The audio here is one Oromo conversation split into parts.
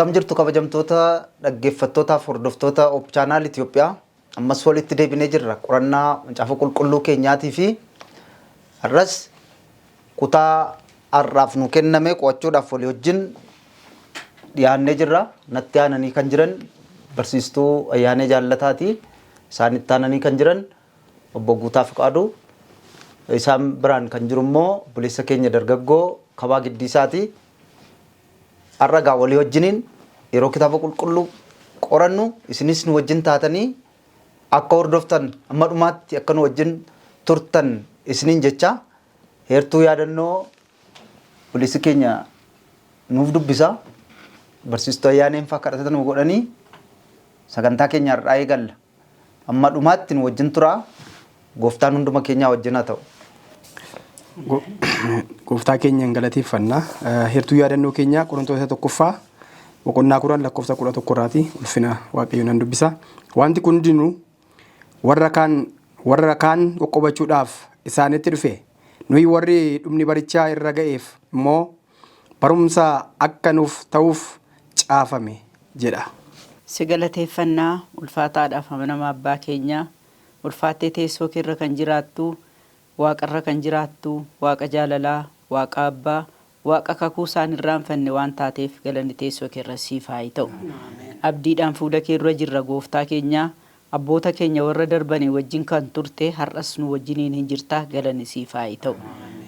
Attam jirtu kabajamtoota dhaggeeffattootaaf hordoftoota Op Channel Itoophiyaa ammas walitti deebinee jirra qorannaa macaafa qulqulluu keenyaatii fi har'as kutaa har'aaf nu kenname qo'achuudhaaf walii wajjin dhiyaannee jirra. Natti aananii kan jiran barsiistuu Ayyaanee Jaallataati. Isaan itti aananii kan jiran obbo Guutaa Fiqaaduu. Isaan biraan kan jiru immoo obboleessa keenya dargaggoo Kabaa Giddiisaati. Har'a egaa walii wajjiniin yeroo kitaaba qulqulluu qorannu isinis nu wajjin taatanii akka hordoftan amma dhumaatti akka nu wajjin turtan isiniin jecha heertuu yaadannoo obboleessi keenya nuuf dubbisa. Barsiistuu Ayyaaneen fa'aa kadhata nu godhanii sagantaa keenya har'aa eegalla. Amma dhumaatti nu wajjin turaa. Gooftaan hunduma keenyaa wajjin haa ta'u. Gooftaa keenya hin galateeffanna. Heertuu yaadannoo keenya Qorontoota tokkoffaa boqonnaa 10 lakkoofsa 11 irraati ulfina Waaqayyoon nan dubbisa. Wanti kun hundinuu warra kaan warra kaan qoqqobachuudhaaf isaanitti dhufe. Nuyi warri dhumni barichaa irra ga'eef immoo barumsa akka nuuf ta'uuf caafame jedha. Si galateeffanna, ulfaataadhaaf amanamaa Abbaa keenya, ulfaattee teessoo kee irra kan jiraattu, waaqarra kan jiraattu, Waaqa jaalalaa, Waaqa Abbaa, Waaqa kakuu isaa hin irraanfanne waan taateef galanni teessoo kee irra siif haa ta'u. Abdiidhaan fuula kee dura jirra Gooftaa keenya, abboota keenya warra darbanii wajjin kan turte har'as nu wajjiniin hin jirta galanni siif haa ta'u.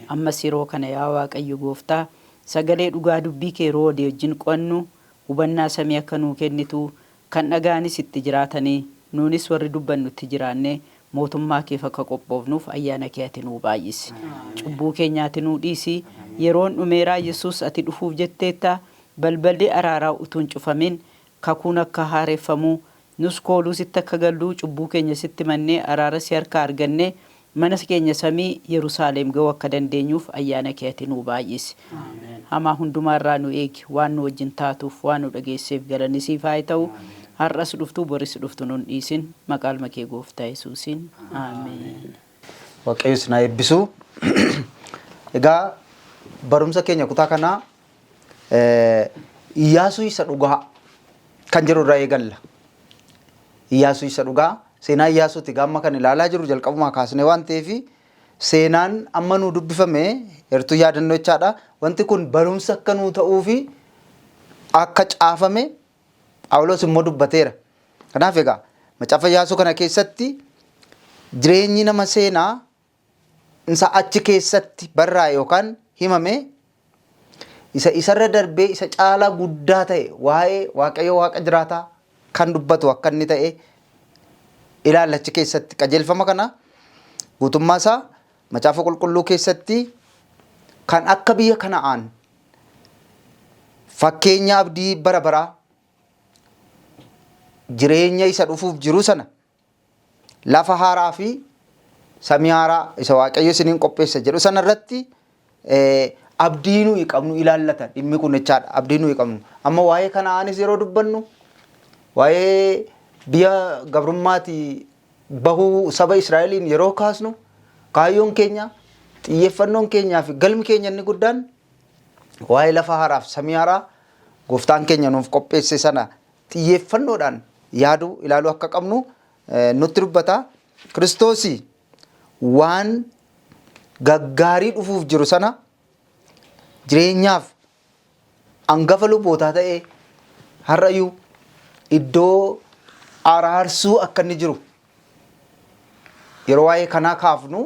Ammas yeroo kana yaa Waaqayyo Gooftaa sagalee dhugaa dubbii kee yeroo walii wajjin qo'annu hubannaa samii akka nuu kennitu, kan dhaga'anis itti jiraatanii, nuunis warri dubbannu itti jiraannee mootummaa keef akka qophoofnuuf ayyaana kee ati nuu baay'isi. Cubbuu keenya ati nuu dhiisi. Yeroon dhumeeraa Yesuus ati dhufuuf jetteetta. Balballi araaraa utuu hin cufamin kakuun akka haareffamu, nus kooluu sitti akka gallu, cubbuu keenya sitti himannee araara si harkaa argannee mana keenya samii Yerusaaleem ga'uu akka dandeenyuuf ayyaana kee ati nuu baay'isi. Hamaa hundumaa irraa nu eegi. Waan nu wajjin taatuuf, waan nu dhageesseef galanni siif haa ta'u. Har'as dhuftu, boris dhuftu nun dhiisin. Maqaa ilma kee Gooftaa Yesuusiin. Ameen. Waaqayyo isin haa eebbisu. Egaa barumsa keenya kutaa kanaa Iyyaasuu isa dhugaa kan jedhu irraa eegalla. Iyyaasuu isa dhugaa seenaa Iyyaasuuti gaamma kan ilaalaa jiru jalqabumaa kaasnee waan ta'eef seenaan amma nuu dubbifame heertuu yaadannoo jechaadha. Wanti kun barumsa akka nuu ta'uu fi akka caafame Phaawulos immoo dubbateera. Kanaaf egaa macaafa Iyyaasuu kana keessatti jireenyi nama seenaa isa achi keessatti barraa'e yookaan himame isa isarra darbee isa caalaa guddaa ta'e waa'ee Waaqayyo Waaqa jiraataa kan dubbatu akka inni ta'e ilaalla achi keessatti qajeelfama kana guutummaa isaa macaafa qulqulluu keessatti kan akka biyya Kana'aan fakkeenya abdii bara baraa jireenya isa dhufuuf jiru sana lafa haaraa fi samii haaraa isa Waaqayyo isiniin qopheessa jedhu sana irratti abdii nuyi qabnu ilaallata dhimmi kun jechaadha. Abdii nuyi qabnu. Amma waa'ee Kana'aanis yeroo dubbannu waa'ee biyya gabrummaatii bahuu saba Israa'eliin yeroo kaasnu kaayyoon keenya xiyyeeffannoon keenyaa fi galmi keenya inni guddaan waa'ee lafa haaraa fi samii haaraa gooftaan keenya nuuf qopheesse sana xiyyeeffannoodhaan yaaduu ilaaluu akka qabnu nutti dubbata. Kiristoosii waan gaggaarii dhufuuf jiru sana jireenyaaf angafa lubootaa ta'ee har'ayyuu iddoo araarsuu akka inni jiru yeroo waa'ee kanaa kaafnu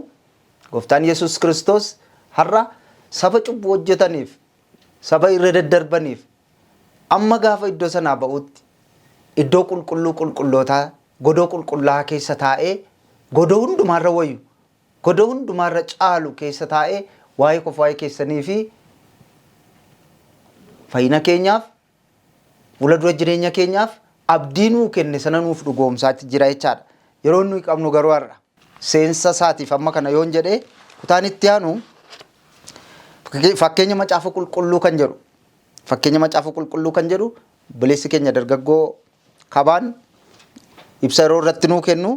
gooftaan Yesuus Kiristoos har'a saba cubbuu hojjetaniif saba irra daddarbaniif Amma gaafa iddoo sanaa ba'utti iddoo qulqulluu qulqullootaa godoo qulqullaa'aa keessa taa'ee godoo hundumaarra wayyu godoo hundumaarra caalu keessa taa'ee waa'ee koof waa'ee keessanii fi fayyina keenyaaf fuula dura jireenya keenyaaf abdii nuu kenne sana nuuf dhugoomsaatti jira jechaadha. Yeroo nuyi qabnu garuu har'a seensa isaatiif amma kana yoon jedhee kutaan itti aanu fakkeenya macaafa qulqulluu kan jedhu Fakkeenya Macaafa Qulqulluu kan jedhu obboleessi keenya dargaggoo Kabaan ibsa yeroo irratti nuu kennu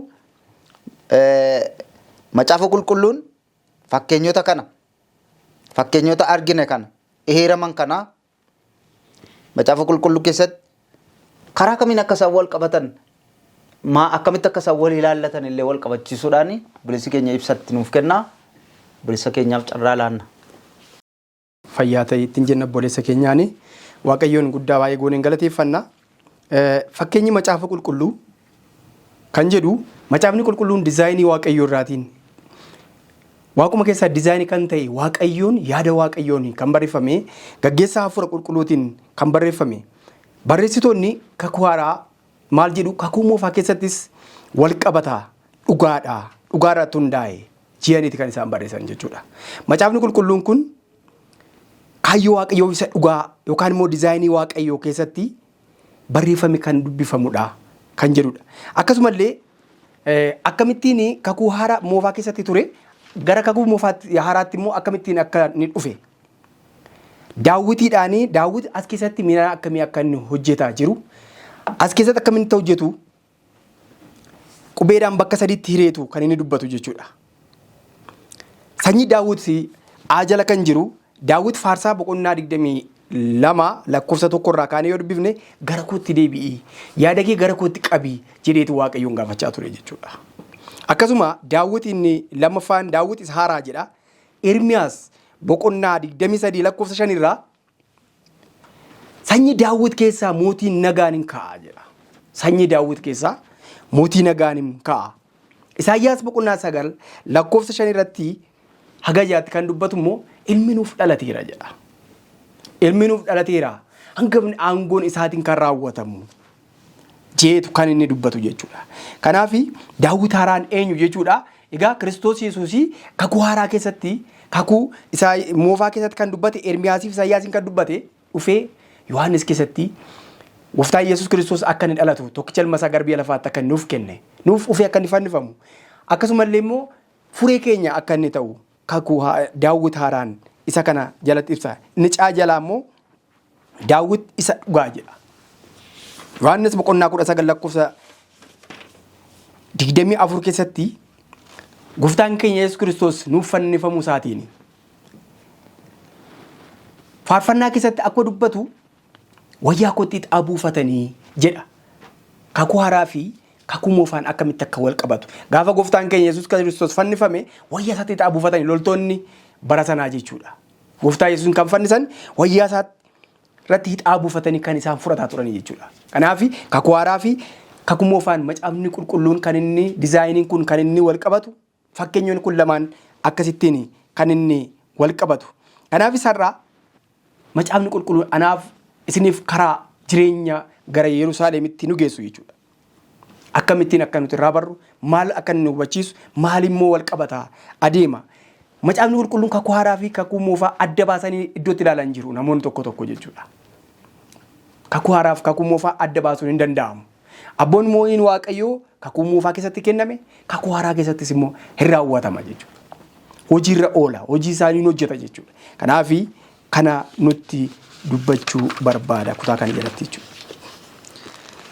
Macaafa Qulqulluun fakkeenyota kana fakkeenyota argine kana eeraman kana Macaafa Qulqulluu keessatti karaa kamiin akka isaan wal qabatan, maa akkamitti akka isaan wal ilaallatan illee wal qabachiisuudhaan obboleessi keenya ibsatti nuuf kenna. Obboleessa keenyaaf carraa laanna. Fayyaa ta'e ittiin jenna obboleessa keenyaani. Waaqayyoon guddaa baay'ee gooneen galateeffanna. Fakkeenyi Macaafa Qulqulluu kan jedhu, Macaafni Qulqulluun dizaayinii Waaqayyoo irraatiin, Waaquma keessaa dizaayinii kan ta'e, Waaqayyoon, yaada Waaqayyoon kan barreeffame, gaggeessaa Hafuura Qulqulluutiin kan barreeffame. Barreessitoonni Kakuu Haaraa maal jedhu? Kakuu Moofaa keessattis wal qabataa, dhugaadha, dhugaarratti hundaa'e ji'aniiti kan isaan barreessan jechuudha. Macaafni Qulqulluun kun kaayyoo Waaqayyoo isa dhugaa yookaan immoo dizaayinii Waaqayyoo keessatti barreeffame kan dubbifamudha kan jedhudha. Akkasumallee akkamittiin Kakuu Haaraa Moofaa keessatti ture gara Kakuu Moofaatti Haaraatti immoo akkamittiin akka inni dhufe, daawwitiidhaan Daawwit as keessatti miira akkamii akka inni hojjetaa jiru, as keessatti akkamitti hojjetu, qubeedhaan bakka sadiitti hireetu kan inni dubbatu jechuudha. Sanyii Daawwit A jala kan jiru, Daawwit Faarsaa boqonnaa 22 lakkoofsa 1 irraa kaanee yoo dubbifne, "Gara kootti deebi'i, yaada kee gara kootti qabi" jedheetu Waaqayyoon gaafachaa ture jechuudha. Akkasuma Daawwit inni lammaffaan Daawwit isa haaraa jedha. Ermiyaas boqonnaa 23 lakkoofsa 5 irraa, "Sanyii Daawwit keessaa mootiin nagaan hin ka'a" jedha. Sanyii Daawwit keessaa mootii nagaan hin ka'a. Isaayyaas boqonnaa 9 lakkoofsa 5 irratti haga 6tti kan dubbatu immoo, "Ilmi nuuf dhalateera" jedha. Ilmi nuuf dhalateera. Hangafni aangoon isaatiin kan raawwatamu jeetu kan inni dubbatu jechuudha. Kanaaf Daawwit haaraan eenyu jechuudha? Egaa Kiristoos Yesuus Kakuu Haaraa keessatti, Kakuu isaa Moofaa keessatti kan dubbate, Ermiyaasiif Isaayyaasiin kan dubbate, dhufee Yohaannis keessatti Gooftaan Yesuus Kiristoos akka inni dhalatu, tokkicha ilma isaa gara biyya lafaatti akka inni nuuf kenne, nuuf dhufee akka inni fannifamu, akkasumallee immoo furee keenya akka inni ta'u kakuu Daawwit haaraan isa kana jalatti ibsa. Inni caa jalaa immoo Daawwit isa dhugaa jedha. Yohaannis boqonnaa 19 lakkoofsa 24 keessatti Gooftaan keenya Yesuus Kiristoos nuuf fannifamuu isaatiin faarfannaa keessatti akka dubbatu, "Wayyaa kootti ixaa buufatanii" jedha. Kakuu Haaraa fi Kakuu Moofaan akkamitti akka wal qabatu. Gaafa Gooftaan keenya Yesuus Kiristoos fannifame wayyaa isaatti ixaa buufatanii loltoonni bara sanaa jechuudha. Gooftaa Yesuus kan fannisan wayyaa isaatti irratti ixaa buufatanii kan isaan fudhataa turanii jechuudha. Kanaaf Kakuu Haaraa fi Kakuu Moofaan, Macaafni Qulqulluun kan inni dizaayiniin kun kan inni wal qabatu, fakkeenyonni kun lamaan akkasittiin kan inni wal qabatu. Kanaaf isarraa Macaafni Qulqulluun anaaf isiniif karaa jireenya gara Yerusaalemitti nu geessu jechuudha. Akkamittiin akka nuti irraa barru, maal akka inni nu hubachiisu, maal immoo wal qabataa adeema. Macaafni Qulqulluun Kakuu Haaraa fi Kakuu Moofaa adda baasanii iddootti ilaalan jiru namoonni tokko tokko jechuudha. Kakuu Haaraa fi Kakuu Moofaa adda baasuun hin danda'amu. Abboon moo'iin Waaqayyoo Kakuu Moofaa keessatti kenname Kakuu Haaraa keessattis immoo hin raawwatama jechuudha. Hojiirra oola, hojii isaanii hojjeta jechuudha. Kanaaf kana nutti dubbachuu barbaada kutaa kana jalatti jechuudha.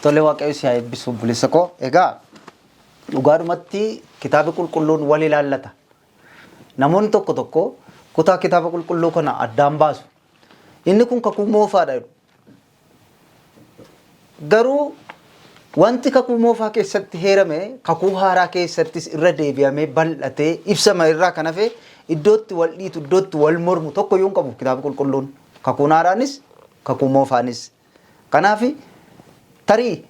Tole, Waaqayyo si haa eebbisu, obboleessa koo. Egaa dhugaadhumatti Kitaabni Qulqulluun wal ilaallata. Namoonni tokko tokko kutaa Kitaaba Qulqulluu kana addaan baasu. Inni kun Kakuu Moofaadha jedhu. Garuu wanti Kakuu Moofaa keessatti heerame Kakuu Haaraa keessattis irra deebi'amee bal'atee ibsama irraa kan hafe iddootti wal dhiitu, iddootti wal mormu tokko iyyuu hin qabu Kitaabni Qulqulluun. Kakuun Haaraanis Kakuu Moofaanis. Kanaaf tarii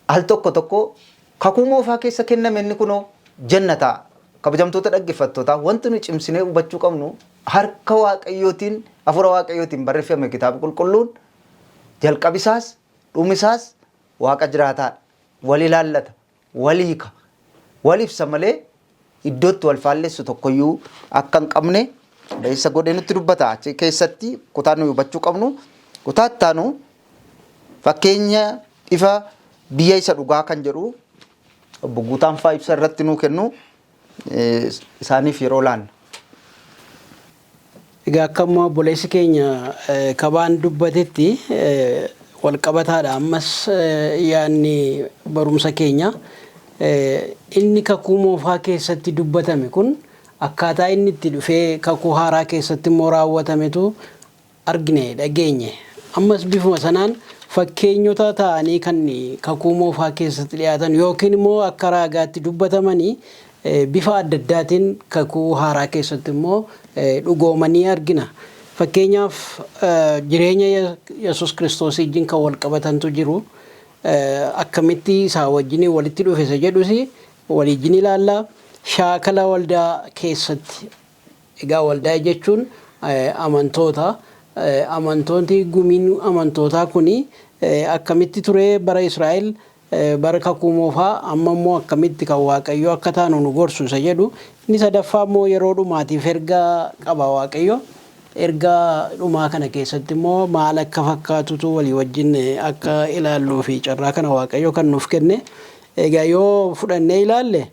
al tokko tokko Kakuu Moofaa keessa kenname inni kunoo jenna ta'a. Kabajamtoota dhaggeeffattootaa, wanti nu cimsinee hubachuu qabnu, harka Waaqayyootiin, hafuura Waaqayyootiin barreeffame Kitaabni Qulqulluun, jalqabisaas dhumisaas Waaqa jiraataadha. Wal ilaallata, wal hiika, wal ibsa malee iddootti wal faallessu tokkoyyuu akka hin qabne ba'eessa godhee nutti dubbata. Achi keessatti kutaa nuyi hubachuu qabnu, kutaa itti aanu fakkeenya ifa biyya isa dhugaa kan jedhu obbo Guutaan fa'aa ibsa irratti nuu kennu, isaaniif yeroo laanna. Egaa akka ammoo obboleessi keenya Kabaan dubbatetti wal qabataadha ammas yaadni barumsa keenya. Inni Kakuu Moofaa keessatti dubbatame kun akkaataa inni itti dhufee Kakuu Haaraa keessatti immoo raawwatametu argine, dhageenye. Ammas bifuma sanaan fakkeenyota ta'anii kan kakuu moofaa keessatti dhiyaatan yookiin immoo akka raagaatti dubbatamanii bifa adda addaatiin kakuu haaraa keessatti immoo dhugoomanii argina. Fakkeenyaaf, jireenya Yesuus Kiristoos wajjin kan wal qabatantu jiru. Akkamitti isaa wajjin walitti dhufe isa jedhus waliin ilaalla. Shaakala waldaa keessatti, egaa waldaa jechuun amantoota. Amantoonni, gumiin amantootaa kuni akkamitti ture bara Israa'el, bara kakuu moofaa, amma immoo akkamitti kan Waaqayyo akka taanu nu gorsu isa jedhu. Inni sadaffaa immoo yeroo dhumaatiif ergaa qaba Waaqayyo. Ergaa dhumaa kana keessatti immoo maal akka fakkaatutu walii wajjin akka ilaalluu fi carraa kana Waaqayyo kan nuuf kenne. Egaa yoo fudhannee ilaalle,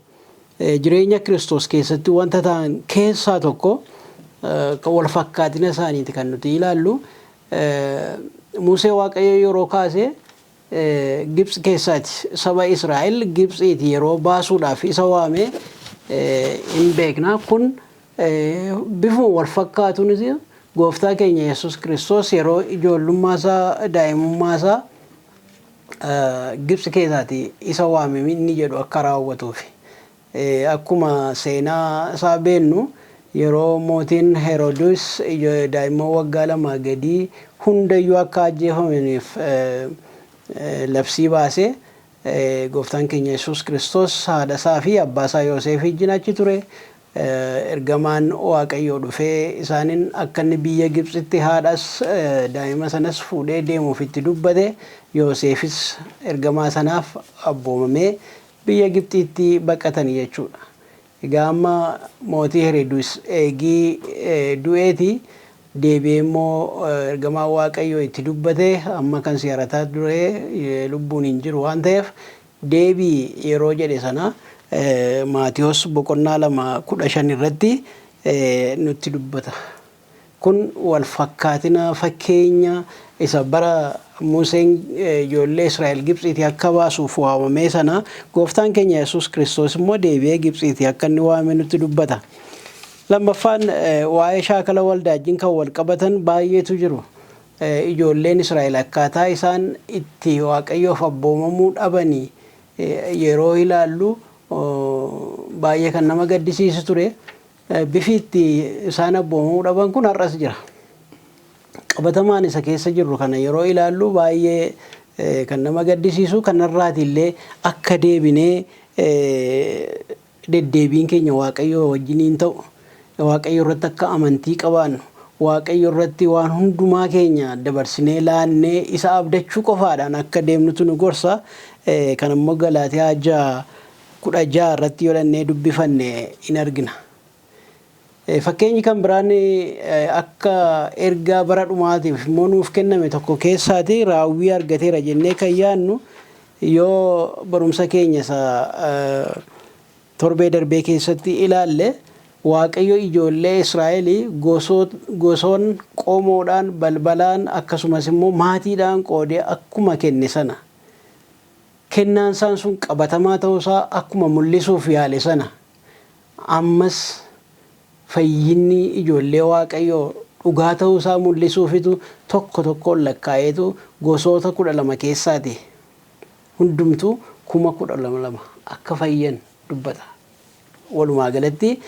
jireenya Kiristoos keessatti wanta ta'an keessaa tokko wal fakkaatina isaaniiti kan nuti ilaallu. Musee Waaqayyo yeroo kaase Gibxi keessaati, saba Israa'el Gibxiiti yeroo baasuudhaaf isa waame hin beekna. Kun bifuma wal fakkaatuunis gooftaa keenya Yesuus Kiristoos yeroo ijoollummaa isaa, daa'imummaa isaa Gibxi keessaati isa waame inni jedhu akka raawwatuufi. Akkuma seenaa isaa beennu, yeroo mootiin Heroodis daa'imman waggaa 2 gadii hundayyuu akka ajjeefamaniif labsii baase, gooftaan keenya Yesuus Kiristoos haadha isaa fi abbaa isaa Yoosef wajjin achi ture. Ergamaan Waaqayyoo dhufee isaanin akka inni biyya Gibxitti haadhas daa'ima sanas fuudhee deemuuf itti dubbate. Yoosefis ergamaa sanaaf abboomamee biyya Gibxiitti baqatan jechuudha. Egaa amma mootii Heroodis eegii du'eeti deebi'ee immoo ergamaan Waaqayyoo itti dubbate, amma kan siyaarataa ture lubbuun hin jiru waan ta'eef deebii yeroo jedhe sana Maatiyos boqonnaa 2:15 irratti nutti dubbata. Kun wal fakkaatina fakkeenya isa bara Museen ijoollee Israa'el Gibxiitii akka baasuuf waamamee sana, gooftaan keenya Yesuus Kiristoos immoo deebi'ee Gibxiitii akka inni waame nutti dubbata. Lammaffaan, waa'ee shaakala waldaa wajjin kan wal qabatan baay'eetu jiru. Ijoolleen Israa'el akkaataa isaan itti Waaqayyoof abboomamuu dhabanii yeroo ilaallu baay'ee kan nama gaddisiisu ture. Bifi itti isaan abboomamuu dhaban kun har'as jira. Qabatamaan isa keessa jirru kana yeroo ilaallu baay'ee kan nama gaddisiisu, kanarraati illee akka deebinee deddeebiin keenya Waaqayyo wajjiniin ta'u, Waaqayyo irratti akka amantii qabaannu, Waaqayyo irratti waan hundumaa keenya dabarsinee laannee isa abdachuu qofaadhaan akka deemnutu nu gorsa. Kan immoo Galaatiyaa 6:16 irratti yoo dhannee dubbifanne in argina. Fakkeenyi kan biraan akka ergaa bara dhumaatiif immoo nuuf kenname tokko keessaati raawwii argateera jennee kan yaadnu, yoo barumsa keenya isa torbee darbee keessatti ilaalle, Waaqayyo ijoollee Israa'el gosoon, qomoodhaan, balbalaan, akkasumas immoo maatiidhaan qoodee akkuma kenne sana, kennaan isaan sun qabatamaa ta'uusaa akkuma mul'isuuf yaale sana, ammas fayyinni ijoollee Waaqayyoo dhugaa ta'uusaa mul'isuufitu tokko tokkoon lakkaa'eetu gosoota 12 keessaati hundumtuu 12,000 akka fayyan dubbata. Walumaa galatti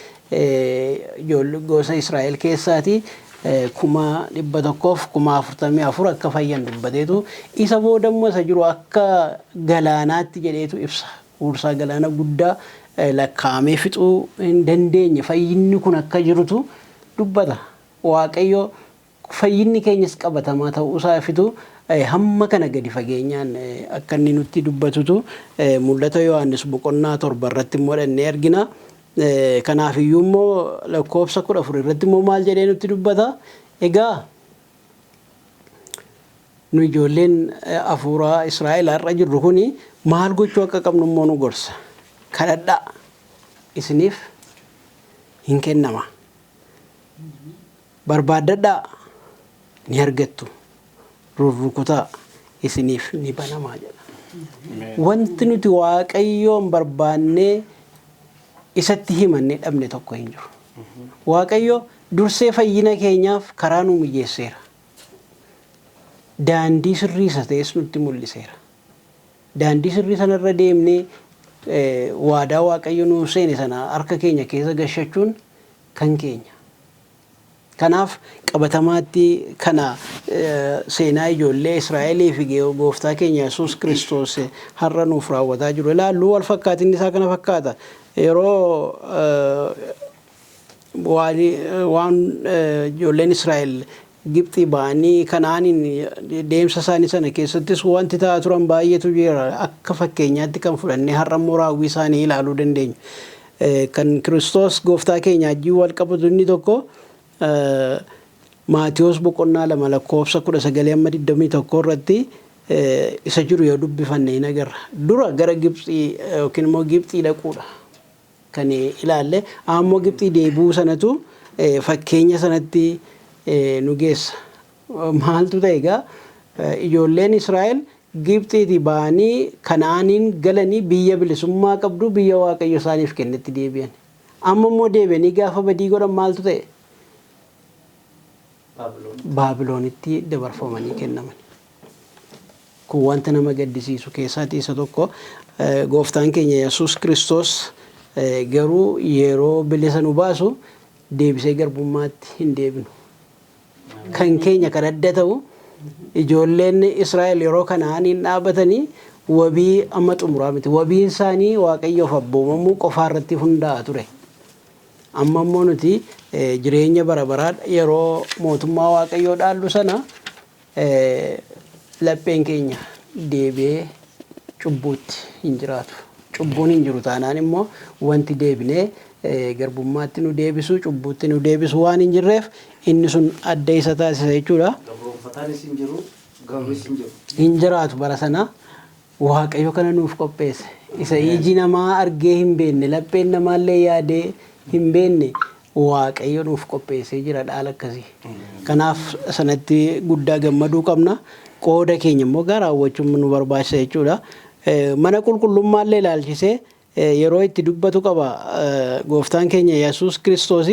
gosa Israa'el keessaati 144,000 akka fayyan dubbateetu, isa booda immoo isa jiru akka galaanaatti jedheetu ibsa. Huursaa galaana guddaa lakkaa'amee fixuu hin dandeenye fayyinni kun akka jirutu dubbata. Waaqayyo fayyinni keenyas qabatamaa ta'uusaa ifitu hamma kana gadi fageenyaan akka inni nutti dubbatutu Mul'ata Yohaannis boqonnaa 7 irratti immoo dhannee argina. Kanaaf iyyuu immoo lakkoofsa 14 irratti immoo maal jedhee nutti dubbata? Egaa nu ijoolleen hafuuraa Israa'el har'a jirru kuni maal gochuu akka qabnu immoo nu gorsa. Kadhadhaa, isiniif hin kennama. Barbaaddadhaa, ni argattu. Rurrukutaa, isiniif ni banamaa jedha. Wanti nuti Waaqayyoon barbaannee isatti himannee dhabne tokko hin jiru. Waaqayyo dursee fayyina keenyaaf karaa nu mijeesseera. Daandii sirrii isa ta'es nutti mul'iseera. Daandii sirrii sanarra deemnee waadaa Waaqayyo nuuf seene sana harka keenya keessa gashachuun kan keenya. Kanaaf qabatamaatti kana seenaa ijoollee Israa'elii fi gooftaa keenya Yesuus Kiristoos har'a nuuf raawwataa jiru ilaallu wal fakkaatinni isaa kana fakkaata. Yeroo waan ijoolleen Israa'el Gibxii ba'anii Kana'aaniin deemsa isaanii sana keessattis wanti ta'aa turan baay'eetu jira. Akka fakkeenyaatti kan fudhannee har'a immoo raawwii isaanii ilaaluu dandeenya. Kan Kiristoos gooftaa keenya wajjin wal qabatu inni tokko Maatiyoos boqonnaa 2 lakkoofsa 19 amma 21 irratti isa jiru yoo dubbifanne hin agarra. Dura gara Gibxii yookiin immoo Gibxii dhaquudha kan ilaalle. Ammoo Gibxii deebi'uu sanatu fakkeenya sanatti nu geessa. Maaltu ta'e egaa ijoolleen Israa'el Gibxiitii ba'anii Kana'aaniin galanii biyya bilisummaa qabdu biyya Waaqayyo isaaniif kennetti deebi'an. Amma immoo deebi'anii gaafa badii godhan maaltu ta'e? Baabiloonitti dabarfamanii kennaman. Kun wanta nama gaddisiisu keessaatii isa tokko. Gooftaan keenya Yesuus Kiristoos garuu yeroo bilisa nu baasu deebisee garbummaatti hin deebinu. Kan keenya kan adda ta'u ijoolleen Israa'el yeroo Kana'aaniin dhaabatanii wabii amma xumuraa miti. Wabiin isaanii Waaqayyoof abboomamuu qofaa irratti hundaa'a ture. Amma immoo nuti jireenya bara baraa yeroo mootummaa Waaqayyoo dhaallu sana lapheen keenya deebi'ee cubbuutti hin jiraatu. Cubbuun hin jiru taanaan immoo wanti deebinee garbummaatti nu deebisu, cubbuutti nu deebisu waan hin jirreef inni sun adda isa taasisa jechuudha. Gabroonfataanis hin jiru, gabris hin jiru. Hin jiraatu bara sana. Waaqayyo kana nuuf qopheesse. Isa iji namaa argee hin beekne, lapheen namaallee yaadee hin beekne Waaqayyo nuuf qopheessee jira dhaala akkasii. Kanaaf sanatti guddaa gammaduu qabna. Qooda keenya immoo gaa raawwachuun nu barbaachisa jechuudha. Mana qulqullummaallee ilaalchisee yeroo itti dubbatu qaba gooftaan keenya Yesuus Kiristoos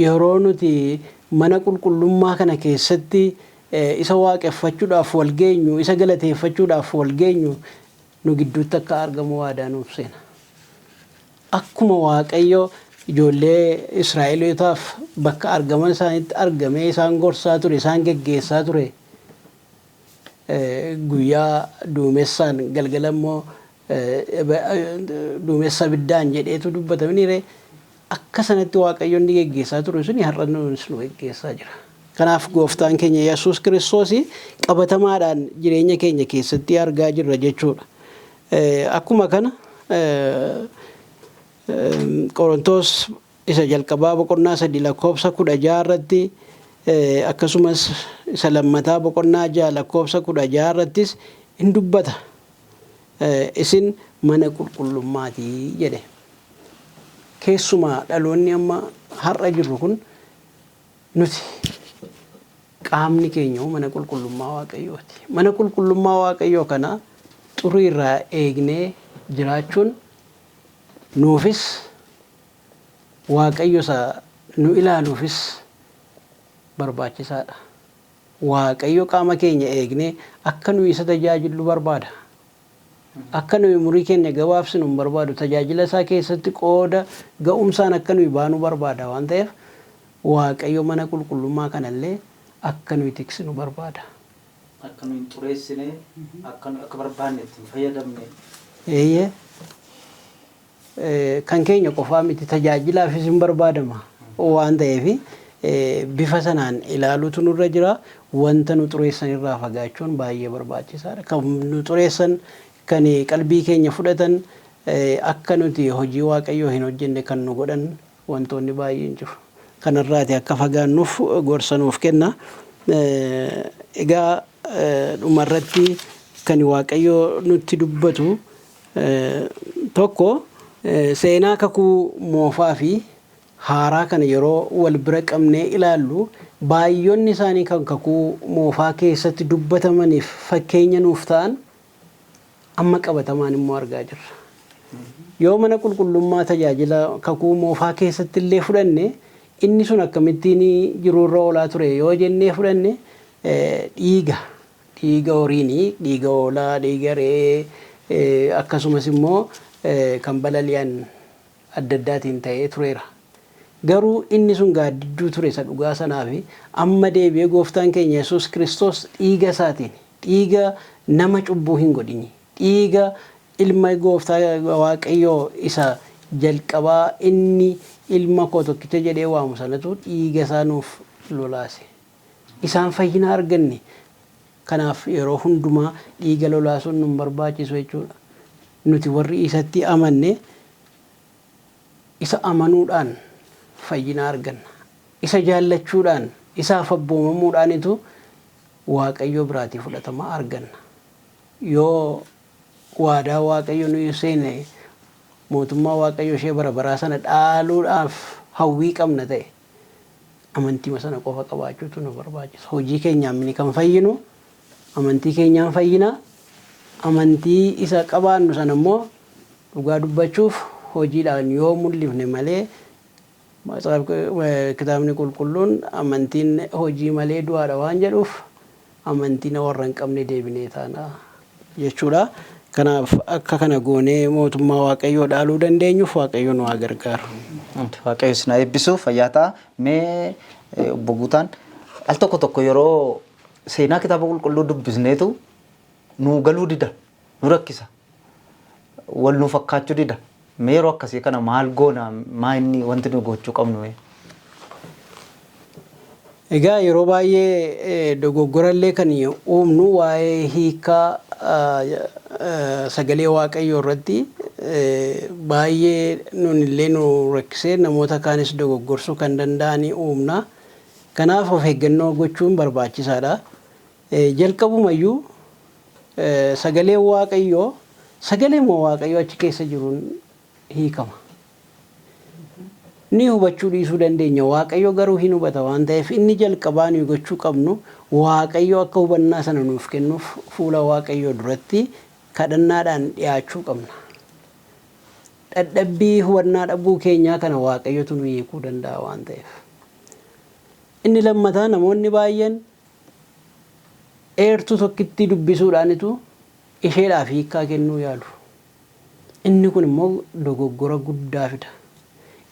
yeroo nuti mana qulqullummaa kana keessatti isa waaqeffachuudhaaf wal geenyu, isa galateeffachuudhaaf wal geenyu nu gidduutti akka argamu waadaa nuuf seena. Akkuma Waaqayyo ijoollee Israa'elootaaf bakka argaman isaaniitti argamee isaan gorsaa ture, isaan geggeessaa ture, guyyaa duumessaan galgala immoo duumessa abiddaan jedheetu dubbata miniire akka sanatti Waaqayyo inni geggeessaa ture suni har'a nuus nu geggeessaa jira. Kanaaf gooftaan keenya Yesuus Kiristoos qabatamaadhaan jireenya keenya keessatti argaa jirra jechuudha. Akkuma kana Qorontoos isa jalqabaa boqonnaa 3 lakkoofsa 16 irratti akkasumas isa lammataa boqonnaa 6 lakkoofsa 16 irrattis in dubbata. Isin mana qulqullummaati jedhe. Keessumaa dhaloonni amma har'a jirru kun nuti qaamni keenya mana qulqullummaa Waaqayyooti. Mana qulqullummaa Waaqayyoo kana xurii irraa eegnee jiraachuun nuufis Waaqayyo isa nu ilaaluufis barbaachisaadha. Waaqayyo qaama keenya eegnee akka nuyi isa tajaajillu barbaada. Akka nuyi umurii keenya gabaabsinu hin barbaadu. Tajaajila isaa keessatti qooda ga'umsaan akka nuyi baanu barbaada waan ta'eef Waaqayyo mana qulqullummaa kanallee akka nuyi tiksinu barbaada. Akka nuyi hin xureessine, akka nuyi akka barbaanne itti hin fayyadamne. Eeyyee. Kan keenya qofaa miti tajaajilaafis hin barbaadama waan ta'eef bifa sanaan ilaaluutu nurra jira. Wanta nu xureessan irraa fagaachuun baay'ee barbaachisaadha. Kan nu xureessan, kan qalbii keenya fudhatan, akka nuti hojii Waaqayyoo hin hojjenne kan nu godhan wantoonni baay'een jiru. Kanarraati akka fagaannuuf gorsa nuuf kenna. Egaa dhumarratti kan Waaqayyo nutti dubbatu tokko seenaa kakuu moofaa fi haaraa kana yeroo wal bira qabnee ilaallu baay'oonni isaanii kan kakuu moofaa keessatti dubbatamaniif fakkeenya nuuf ta'an amma qabatamaan immoo argaa jirra. Yoo mana qulqullummaa tajaajila kakuu moofaa keessatti illee fudhanne inni sun akkamittiin jiruurra oolaa ture yoo jennee fudhanne Dhiiga dhiiga horiinii, dhiiga hoolaa, dhiiga re'ee, akkasumas immoo kan balali'an adda addaatiin ta'ee tureera. Garuu inni sun gaaddidduu ture isa dhugaa sanaaf. Amma deebi'ee gooftaan keenya Yesuus Kiristoos dhiiga isaatiin, dhiiga nama cubbuu hin godhini, dhiiga ilma gooftaa Waaqayyoo isa jalqabaa, inni ilma koo tokkicha jedhee waamu sanatu dhiiga isaa nuuf lolaase. Isaan fayyina arganne. Kanaaf yeroo hundumaa dhiiga lolaasuun nun barbaachisu jechuudha. Nuti warri isatti amanne isa amanuudhaan fayyina arganna. Isa jaallachuudhaan, isaaf abboomamuudhaanitu Waaqayyo biraatii fudhatama arganna. Yoo waadaa Waaqayyo nuyi seene, mootummaa Waaqayyo ishee bara baraa sana dhaaluudhaaf hawwii qabna ta'e, amantiima sana qofa qabaachuutu nu barbaachisa. Hojii keenyaan mini kan fayyinu, amantii keenyaan fayyina. Amantii isa qabaannu sana immoo dhugaa dubbachuuf hojiidhaan yoo mul'ifne malee, kitaabni qulqulluun amantiin hojii malee du'aadha waan jedhuuf, amantiin warra hin qabne deebinee taana jechuudha. Kanaaf akka kana goonee mootummaa Waaqayyoo dhaaluu dandeenyuuf Waaqayyo nu haa gargaaru. Waaqayyo isin haa eebbisu, fayyaa ta'a. Mee obbo Guutaan, al tokko tokko yeroo seenaa kitaaba qulqulluu dubbisneetu nuu galuu dida, nu rakkisa, wal nu fakkaachuu dida. Mee yeroo akkasii kana maal goona? Maa inni wanti nu gochuu qabnu mee? Egaa yeroo baay'ee dogoggorallee kan uumnu waa'ee hiikaa sagalee Waaqayyoo irratti baay'ee nun illee nu rakkisee namoota kaanis dogoggorsuu kan danda'anii uumna. Kanaaf of eeggannoo gochuun barbaachisaadha. Jalqabumayyuu sagaleen Waaqayyoo sagaleema Waaqayyoo achi keessa jiruun hiikama. Ni hubachuu dhiisuu dandeenya. Waaqayyo garuu hin hubata waan ta'eef, inni jalqabaa nuyi gochuu qabnu Waaqayyo akka hubannaa sana nuuf kennuuf fuula Waaqayyoo duratti kadhannaadhaan dhiyaachuu qabna. Dadhabbii hubannaa dhabuu keenyaa kana Waaqayyotu nu hiikuu danda'a waan ta'eef. Inni lammataa, namoonni baay'een eertuu tokkittii dubbisuudhaanitu isheedhaaf hiikkaa kennuu yaalu. Inni kun immoo dogoggora guddaa fida.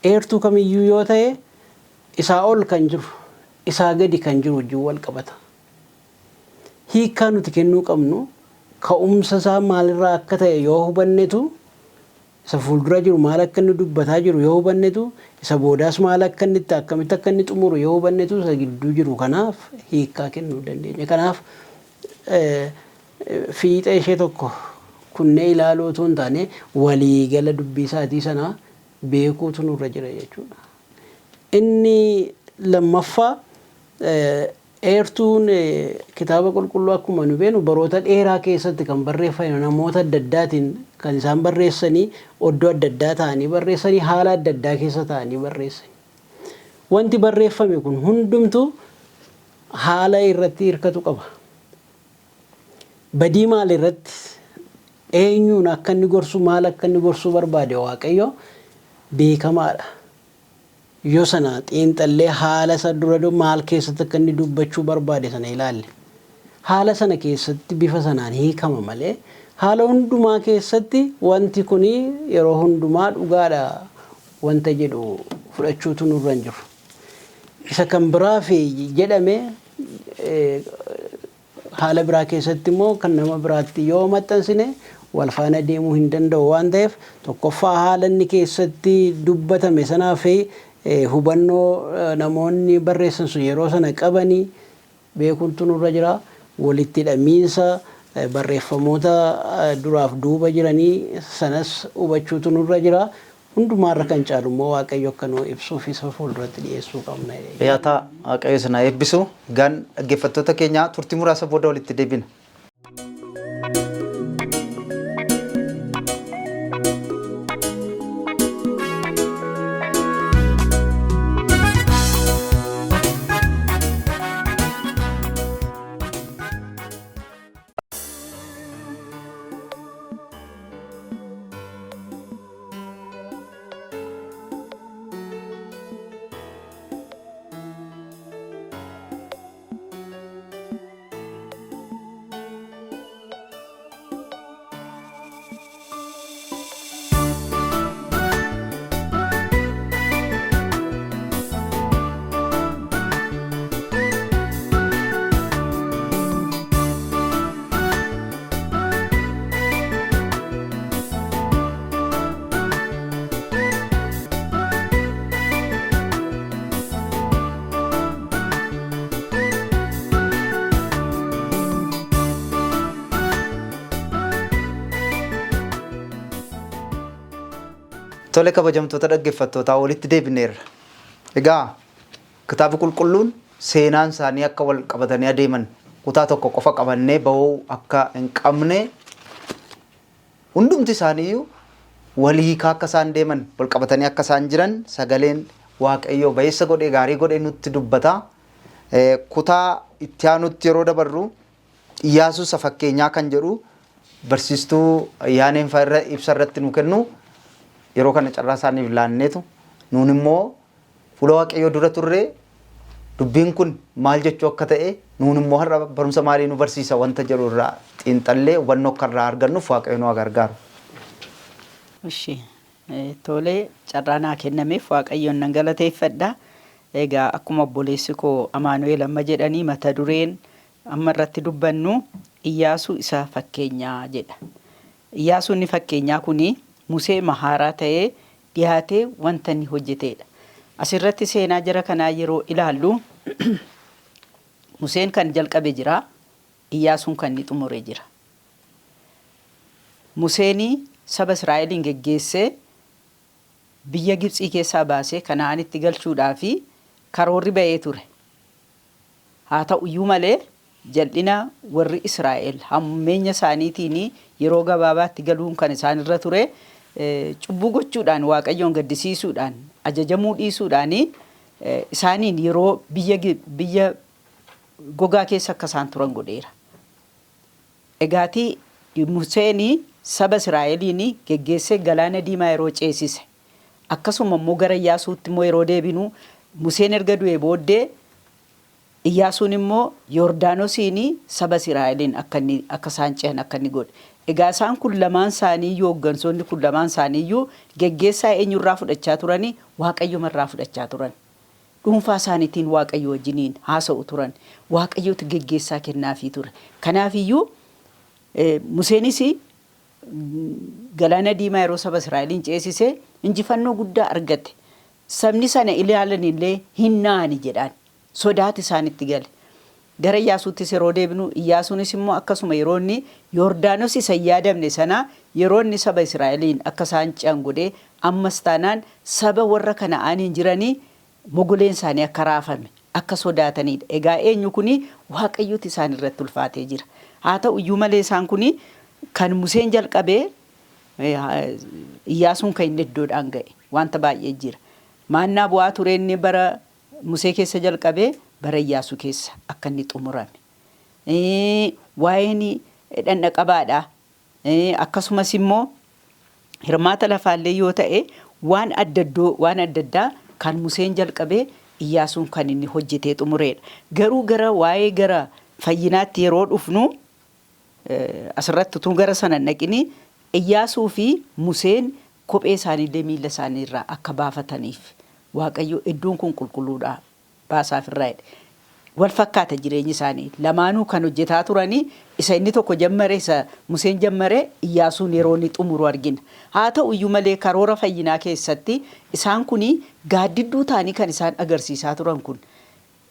Eertuu kamiyyuu yoo ta'e, isaa ol kan jiru, isaa gadi kan jiru wajjin wal qabata. Hiikkaa nuti kennuu qabnu ka'umsa isaa maalirraa akka ta'e yoo hubannetu, isa fuuldura jiru maal akka inni dubbataa jiru yoo hubannetu, isa boodaas maal akka inni itti akkamitti akka inni xumuru yoo hubannetu, isa gidduu jiru kanaaf hiikkaa kennuu dandeenya. Kanaaf fiixee ishee tokko kunnee ilaaluu otoo hin taane, waliigala dubbii isaatii sana beekuutu nurra jira jechuudha. Inni lammaffaa, eertuun kitaaba qulqulluu akkuma nu beeknu baroota dheeraa keessatti kan barreeffame, namoota adda addaatiin kan isaan barreessanii, oddoo adda addaa ta'anii barreessanii, haala adda addaa keessa ta'anii barreessanii. Wanti barreeffame kun hundumtuu haala irratti hirkatu qaba. Badii maal irratti eenyuun akka inni gorsu, maal akka inni gorsuu barbaade Waaqayyo beekamaadha. Yoo sana xiinxallee, haala isa dura maal keessatti akka inni dubbachuu barbaade sana ilaalle, haala sana keessatti bifa sanaan hiikama malee, haala hundumaa keessatti wanti kun yeroo hundumaa dhugaadha wanta jedhu fudhachuutu nurra hin jiru. Isa kan biraaf jedhame haala biraa keessatti immoo kan nama biraatti yoo maxxansine wal faana deemuu hin danda'u waan ta'eef, tokkoffaa haala inni keessatti dubbatame sanaa fi hubannoo namoonni barreessan sun yeroo sana qabanii beekuutu nurra jira. Walitti hidhamiinsa barreeffamoota duraaf duuba jiranii sanas hubachuutu nurra jira. Hundumaarra kan caalu immoo Waaqayyo akka nu ibsuuf isa fuulduratti dhiyeessuu qabna. Fayyaa, Waaqayyo isin haa eebbisu. Egaan dhaggeeffattoota keenya, turtii muraasa booda walitti deebina. Tole, kabajamtoota dhaggeeffattootaa, walitti deebineerra. Egaa Kitaabni Qulqulluun seenaan isaanii akka wal qabatanii adeeman, kutaa tokko qofa qabannee bahuu akka hin qabne, hundumti isaaniiyyuu wal hiikaa akka isaan deeman, wal qabatanii akka isaan jiran sagaleen Waaqayyoo ba'eessa godhee, gaarii godhee nutti dubbata. Kutaa itti aanutti yeroo dabarru, Iyyaasuu isa fakkeenyaa kan jedhu barsiistuu Yaaneen fa'a irra ibsa irratti nu kennu. Yeroo kana carraa isaaniif laanneetu, nuun immoo fuula Waaqayyoo dura turre, dubbiin kun maal jechuu akka ta'e, nuun immoo har'a barumsa maalii nu barsiisa wanta jedhu irraa xiinxallee hubannoo akka irraa argannuuf Waaqayyo nu haa gargaaru. Ishi, tole, carraa naa kennameef Waaqayyoon nan galateeffadha. Egaa akkuma obboleessi koo Amaanu'eel amma jedhanii, mata dureen amma irratti dubbannu Iyyaasuu isa fakkeenyaa jedha. Iyyaasuu inni fakkeenyaa kuni Musee mahaaraa ta'ee dhiyaatee wanta inni hojjeteedha. Asirratti seenaa jara kanaa yeroo ilaallu, Museen kan jalqabe jira, Iyyaasuun kan inni xumure jira. Museen saba Israa'eliin geggeessee biyya Gibxii keessaa baasee Kana'aanitti galchuudhaaf karoorri ba'ee ture. Haa ta'u iyyuu malee, jal'ina warri Israa'el hammeenya isaaniitiin yeroo gabaabaatti galuun kan isaan irra ture, cubbuu gochuudhaan, Waaqayyoon gaddisiisuudhaan, ajajamuu dhiisuudhaan isaaniin yeroo biyya gogaa keessa akka isaan turan godheera. Egaatii Museen saba Israa'eliin geggeessee Galaana Diimaa yeroo ceesise, akkasuma immoo gara Iyyaasuutti immoo yeroo deebinu, Museen erga du'ee booddee Iyyaasuun immoo Yordaanosiin saba Israa'eliin akka isaan ce'an akka inni godhe. Egaa isaan kun lamaan isaaniiyyuu, hooggansoonni kun lamaan isaaniiyyuu geggeessaa eenyurraa fudhachaa turanii? Waaqayyomarraa fudhachaa turan. Dhuunfaa isaaniitiin Waaqayyo wajjiniin haasa'u turan. Waaqayyotu geggeessaa kennaafii ture. Kanaafiyyuu Museenis Galaana Diimaa yeroo saba Israa'eliin ceesise injifannoo guddaa argate. Sabni sana ilaalan illee hin na'ani jedhaan. Sodaati isaanitti gale. Gara Iyyaasuuttis yeroo deebinu, Iyyaasuunis immoo akkasuma yeroo inni Yordaanos isa hin yaadamne sana yeroo inni saba Israa'eliin akka isaan ce'an godhee, ammas taanaan saba warra Kana'aaniin jiranii mogoleen isaanii akka raafame, akka sodaatanidha. Egaa eenyu kuni? Waaqayyotu isaan irratti ulfaatee jira. Haa ta'u iyyuu malee, isaan kuni kan Museen jalqabee Iyyaasuun kan inni iddoodhaan ga'e wanta baay'ee jira. Maannaa bu'aa ture inni bara Musee keessa jalqabee bara Iyyaasuu keessa akka inni xumurame. Waa'een dhandha qabaadha. Akkasumas immoo hirmaata lafaallee yoo ta'e, waan adda waan adda addaa kan Museen jalqabee Iyyaasuun kan inni hojjetee xumureedha. Garuu gara waa'ee gara fayyinaatti yeroo dhufnu, asirratti utuu gara sana hin dhaqini, Iyyaasuu fi Museen kophee isaaniillee miilla isaanii irraa akka baafataniif Waaqayyo iddoon kun qulqulluudha, baasaaf irraa jedhe. Wal fakkaata jireenyi isaanii. Lamaanuu kan hojjetaa turanii isa inni tokko jammare, isa Museen jammare Iyyaasuun yeroo inni xumuru argina. Haa ta'u iyyuu malee, karoora fayyinaa keessatti isaan kun gaaddidduu ta'anii kan isaan agarsiisaa turan kun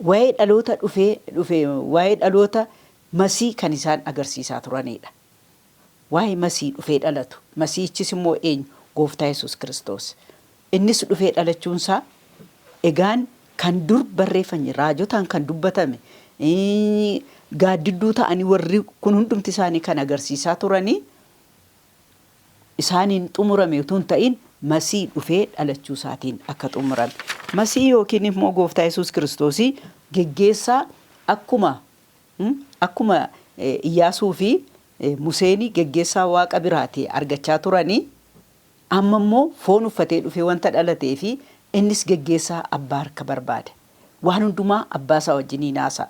waa'ee dhaloota dhufee dhufe, waa'ee dhaloota Masii kan isaan agarsiisaa turanidha. Waa'ee Masii dhufee dhalatu. Masiichis immoo eenyu? Gooftaa Yesuus Kiristoos. Innis dhufee dhalachuunsaa egaan kan dur barreeffame, raajotaan kan dubbatame, gaaddidduu ta'anii warri kun hundumti isaanii kan agarsiisaa turanii isaaniin xumurame utuu hin ta'in, Masii dhufee dhalachuu isaatiin akka xumurame. Masii yookiin immoo Gooftaa Yesuus Kiristoosii geggeessaa akkuma Iyyaasuu fi Museen geggeessaa Waaqa biraati argachaa turanii, amma immoo foon uffatee dhufee wanta dhalatee fi innis geggeessaa abbaa harka barbaada. Waan hundumaa abbaa isaa wajjiniin haasa'a.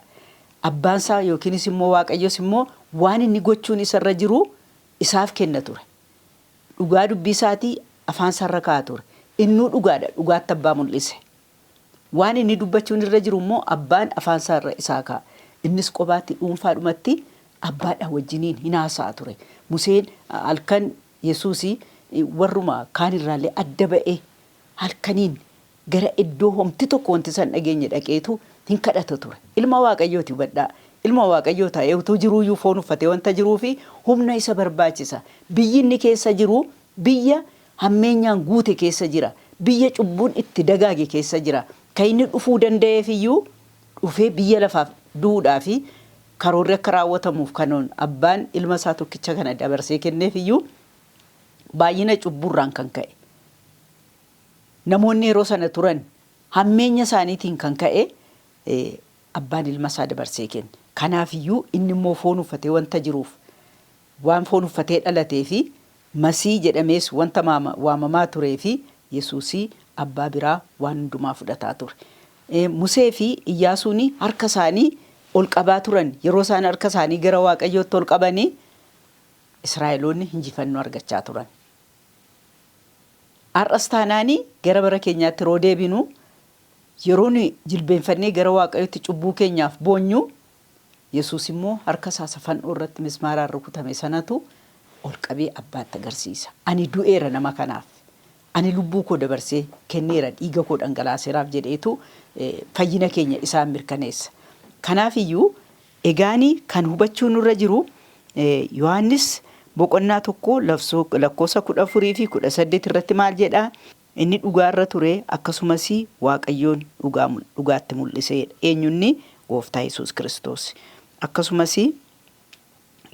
Abbaan isaa yookiinis immoo Waaqayyos immoo waan inni gochuun isarra jiru isaaf kenna ture. Dhugaa dubbii isaatii afaan isaarra kaa'a ture. Innuu dhugaadha, dhugaatti abbaa mul'ise. Waan inni dubbachuun irra jiru immoo abbaan afaan isaa irra isaa kaa'a. Innis qobaatti dhuunfaadhumatti abbaadha wajjiniin hin haasa'a ture. Museen halkan, Yesuus warruma kaan irraallee adda ba'ee halkaniin gara iddoo homti tokko wanti isaan dhageenye dhaqeetu hin kadhata ture. Ilma Waaqayyooti, hubadhaa. Ilma Waaqayyoo ta'ee utuu jiruuyyuu foon uffatee wanta jiruu fi humna isa barbaachisa. Biyyi inni keessa jiru biyya hammeenyaan guute keessa jira. Biyya cubbuun itti dagaage keessa jira. Kan inni dhufuu danda'eef iyyuu dhufee biyya lafaaf du'uudhaa fi karoorri akka raawwatamuuf kan abbaan ilma isaa tokkicha kana dabarsee kenneef iyyuu baay'ina cubburraan kan ka'e. Namoonni yeroo sana turan hammeenya isaaniitiin kan ka'e abbaan ilma isaa dabarsee kenne. Kanaaf iyyuu inni immoo foon uffatee wanta jiruuf, waan foon uffatee dhalatee fi Masii jedhamees wanta waamamaa turee fi Yesuusii abbaa biraa waan hundumaa fudhataa ture. Musee fi Iyyaasuun harka isaanii ol qabaa turan. Yeroo isaan harka isaanii gara Waaqayyootti ol qabanii, Israa'eloonni injifannoo argachaa turan. Har'as taanaanii gara bara keenyaatti yeroo deebinu, yeroo nuyi jilbeenfannee gara Waaqayyootti cubbuu keenyaaf boonyu, Yesuus immoo harka isaa isa fannoo irratti mismaaraan rukutame sanatu ol qabee abbaatti agarsiisa. Ani du'eera nama kanaaf. Ani lubbuu koo dabarsee kenneera, dhiiga koo dhangalaaseeraaf jedheetu fayyina keenya isaan mirkaneessa. Kanaaf iyyuu egaani kan hubachuu nurra jiru, Yohaannis boqonnaa 1 lakkoofsa 14 fi 18 irratti maal jedhaa? Inni dhugaa irra ture, akkasumas Waaqayyoon dhugaa dhugaatti mul'iseedha. Eenyunni? Gooftaa Yesuus Kiristoos. Akkasumas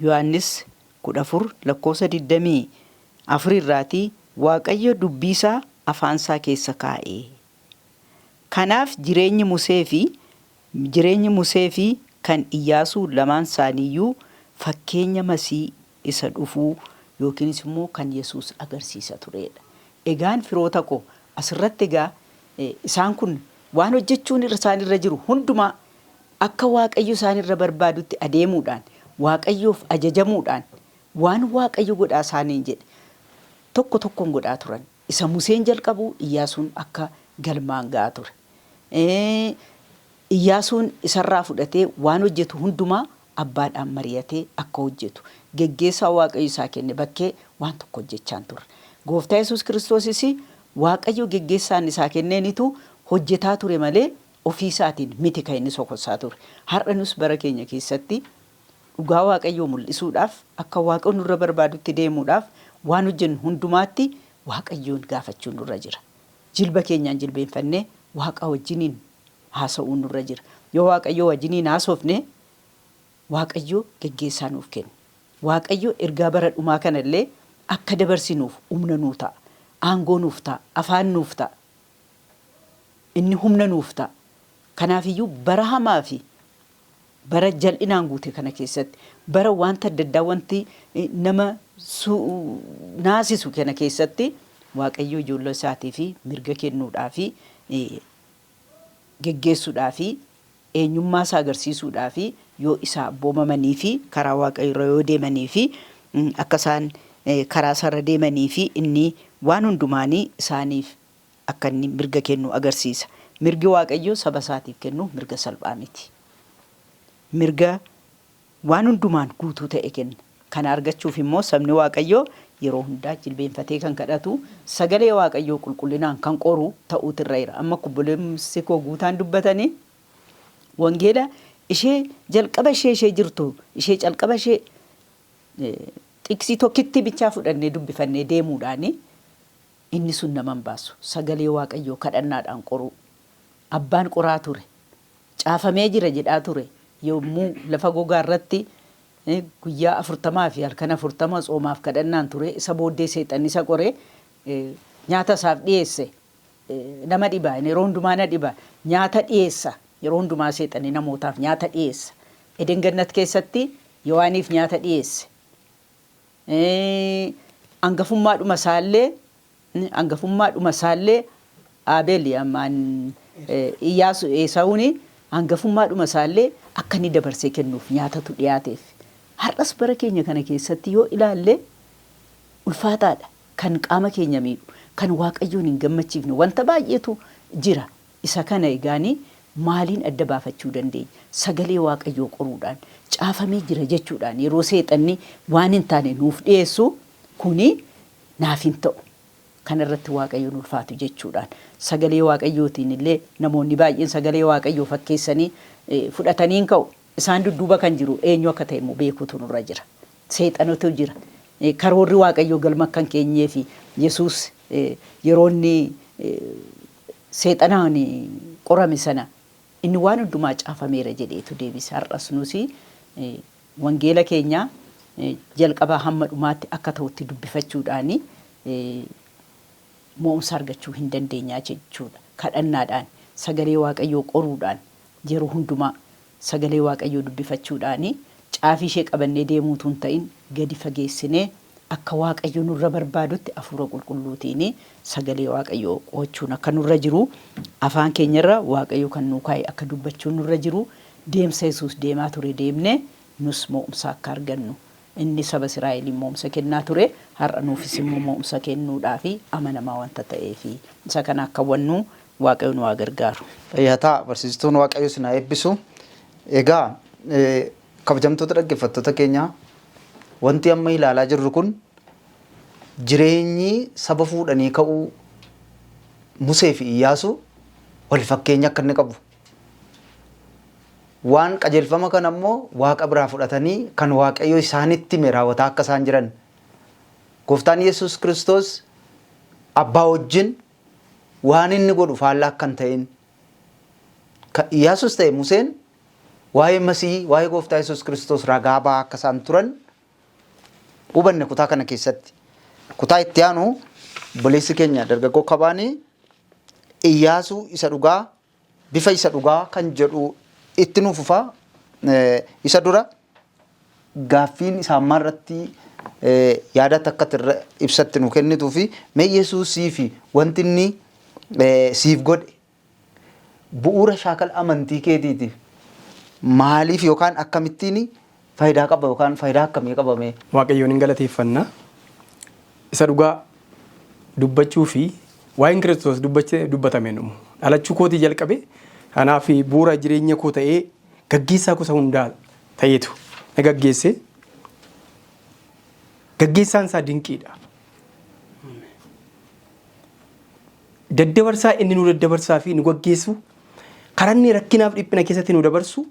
Yohaannis 14 lakkoofsa 24 irraatii Waaqayyo dubbii isaa afaan isaa keessa kaa'e. Kanaaf jireenyi Musee fi kan Iyyaasuu lamaan isaaniiyyuu fakkeenya Masii isa dhufuu yookiinis immoo kan Yesuus agarsiisa turedha. Egaan firoota koo, asirratti egaa isaan kun waan hojjechuun isaan irra jiru hundumaa akka Waaqayyo isaan irra barbaadutti adeemuudhaan, Waaqayyoof ajajamuudhaan, waan Waaqayyo godhaa isaaniin jedhe tokko tokkoon godhaa turan. Isa Museen jalqabu Iyyaasuun akka galmaan ga'aa ture. Iyyaasuun isarraa fudhatee waan hojjetu hundumaa abbaadhaan mari'atee akka hojjetu geggeessaa Waaqayyo isaa kenne bakkee waan tokko hojjechaa hin turre. Gooftaa Yesuus Kiristoosis Waaqayyo geggeessaan isaa kenneenitu hojjetaa ture malee ofii isaatiin miti kan inni sokossaa ture. Har'a nus bara keenya keessatti dhugaa Waaqayyoo mul'isuudhaaf, akka Waaqayyo nurra barbaadutti deemuudhaaf, waan hojjennu hundumaatti Waaqayyoon gaafachuun nurra jira. Jilba keenyaan jilbeenfannee Waaqa wajjiniin haasa'uun nurra jira. Yoo Waaqayyoo wajjiniin haasofne, Waaqayyo geggeessaa nuuf kenna. Waaqayyo ergaa bara dhumaa kana illee akka dabarsinuuf humna nuu ta'a. Aangoo nuuf ta'a. Afaan nuuf ta'a. Inni humna nuuf ta'a. Kanaafiyyuu bara hamaa fi bara jal'inaan guute kana keessatti, bara wanta adda addaa wanti nama naasisu kana keessatti, Waaqayyo ijoollee isaatii fi mirga kennuudhaa fi geggeessuudhaa fi eenyummaa isaa agarsiisuudhaa fi yoo isaa abboomamanii fi karaa Waaqayyo irra yoo deemanii fi akka isaan karaa isaarra deemanii fi inni waan hundumaanii isaaniif akka inni mirga kennu agarsiisa. Mirgi Waaqayyo saba isaatiif kennu mirga salphaa miti. Mirga waan hundumaan guutuu ta'e kenna. Kana argachuuf immoo sabni Waaqayyoo yeroo hundaa jilbeenfatee kan kadhatu, sagalee Waaqayyoo qulqullinaan kan qoru ta'uutu irra jira. Amma obboleessi koo guutaan dubbatanii, wangeela ishee jalqaba ishee jirtu, ishee calqaba ishee xiqsii tokkitti bichaa fudhannee dubbifannee deemuudhaani inni sun nama hin baasu. Sagalee Waaqayyoo kadhannaadhaan qoruu. Abbaan qoraa ture. Caafamee jira jedhaa ture. Yommuu lafa gogaa irratti guyyaa 40 fi halkan 40 tsoomaaf kadhannaan ture, isa booddee seexanni isa qoree nyaata isaaf dhiyeesse. Nama dhiba, yeroo hundumaa na dhiba. Nyaata dhiyeessa. Yeroo hundumaa seexanni namootaaf nyaata dhiyeessa. Eden Gannat keessatti Yohaaniif nyaata dhiyeesse. Hangafummaadhuma isaallee Abeel ammaan Iyyaasu Esaawuni hangafummaadhuma isaallee akka inni dabarsee kennuuf nyaatatu dhiyaateef. Har'as bara keenya kana keessatti yoo ilaalle ulfaataadha. Kan qaama keenya miidhu, kan Waaqayyoon hin gammachiifne wanta baay'eetu jira. Isa kana egaanii maaliin adda baafachuu dandeenya? Sagalee Waaqayyoo qoruudhaan, caafamee jira jechuudhaan, yeroo seexanni waan hin taane nuuf dhiyeessu, kuni naaf hin ta'u, kana irratti Waaqayyoon ulfaatu jechuudhaan, sagalee Waaqayyootiin illee namoonni baay'een sagalee Waaqayyoo fakkeessanii fudhatanii hin ka'u. Isaan dudduuba kan jiru eenyu akka ta'e immoo beekuutu nurra jira. Seexanatu jira. Karoorri Waaqayyoo galma akka hin keenyee fi Yesuus yeroo inni seexanaan qorame sana inni waan hundumaa caafameera jedheetu deebise. Har'as nusi wangeela keenya jalqabaa hamma dhumaatti akka ta'utti dubbifachuudhaan mo'umsa argachuu hin dandeenyaa jechuudha. Kadhannaadhaan, sagalee Waaqayyoo qoruudhaan, yeroo hundumaa sagalee Waaqayyoo dubbifachuudhaan, caafii ishee qabannee deemuutu hin ta'in, gadi fageessinee akka Waaqayyo nurra barbaadutti hafuura qulqulluutiin sagalee Waaqayyoo qo'achuun akka nurra jiru, afaan keenyarra Waaqayyo kan nuu kaa'e akka dubbachuun nurra jiru, deemsa Yesuus deemaa ture deemnee nus mo'umsa akka argannu, inni saba Israa'eliin mo'umsa kennaa ture, har'a nuufis immoo mo'umsa kennuudhaaf amanamaa wanta ta'eef, isa kana akka hubannu Waaqayyo nu haa gargaaru. Fayyataa barsiistuun, Waaqayyo isin haa eebbisu. Egaa kabajamtoota dhaggeeffattoota keenyaa, wanti amma ilaalaa jirru kun jireenyi saba fuudhanii ka'uu Musee fi Iyyaasuu wal fakkeenya akka inni qabu. Waan qajeelfama kana immoo Waaqa biraa fudhatanii kan Waaqayyo isaanitti hime raawwataa akka isaan jiran. Gooftaan Yesuus Kiristoos abbaa wajjin waan inni godhu faallaa akka hin ta'in. Iyyaasus ta'e Museen waa'ee Masihii, waa'ee Gooftaa Yesuus Kiristoos ragaa ba'aa akka isaan turan hubanne kutaa kana keessatti. Kutaa itti aanu obboleessi keenya dargaggoo Kabaanii Iyyaasuu isa dhugaa, bifa isa dhugaa kan jedhu itti nuuf fufa. Isa dura gaaffiin isaa ammaa irratti yaada takka irra ibsatti nu kennituu fi mee Yesuusii fi wanti inni siif godhe bu'uura shaakala amantii keetiitiif maaliif yookaan akkamittiin faayidaa qaba yookaan faayidaa akkamii qaba mee? Waaqayyoon hin galateeffanna. Isa dhugaa dubbachuu fi waa'een Kiristoos dubbatame dhumu. Dhalachuu kootii jalqabe kanaaf bu'uura jireenya koo ta'ee, gaggeessaa gosa hundaa ta'eetu na gaggeesse. Gaggeessaan isaa dinqiidha. Daddabarsaa inni nu daddabarsaa fi nu gaggeessu, karaa inni rakkinaaf dhiphina keessatti nu dabarsu,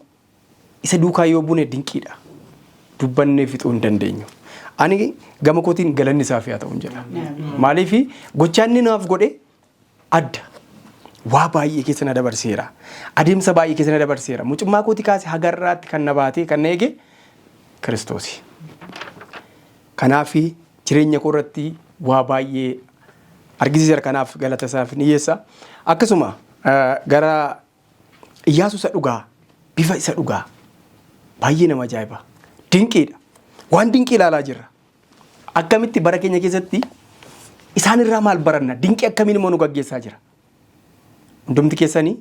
isa duukaa yoo buune dinqiidha. Dubbannee fixuu hin dandeenyu. Ani gama kootiin galanni isaaf haa ta'u jedha. Maaliif, gochaa inni naaf godhe adda. Waa baay'ee keessa na dabarseera. Adeemsa baay'ee keessa na dabarseera. Mucummaa kootii kaase haga har'aatti kan na baatee kan na eege Kiristoosi. Kanaaf jireenya koo irratti waa baay'ee argisiiseera. Kanaaf galata isaaf ni dhiyeessa. Akkasuma gara Iyyaasuu isa dhugaa, bifa isa dhugaa, baay'ee nama ajaa'iba. Dinqiidha. Waan dinqii ilaalaa jirra. Akkamitti bara keenya keessatti isaan irraa maal baranna? Dinqii akkamiin immoo nu gaggeessaa jira? Hundumti keessanii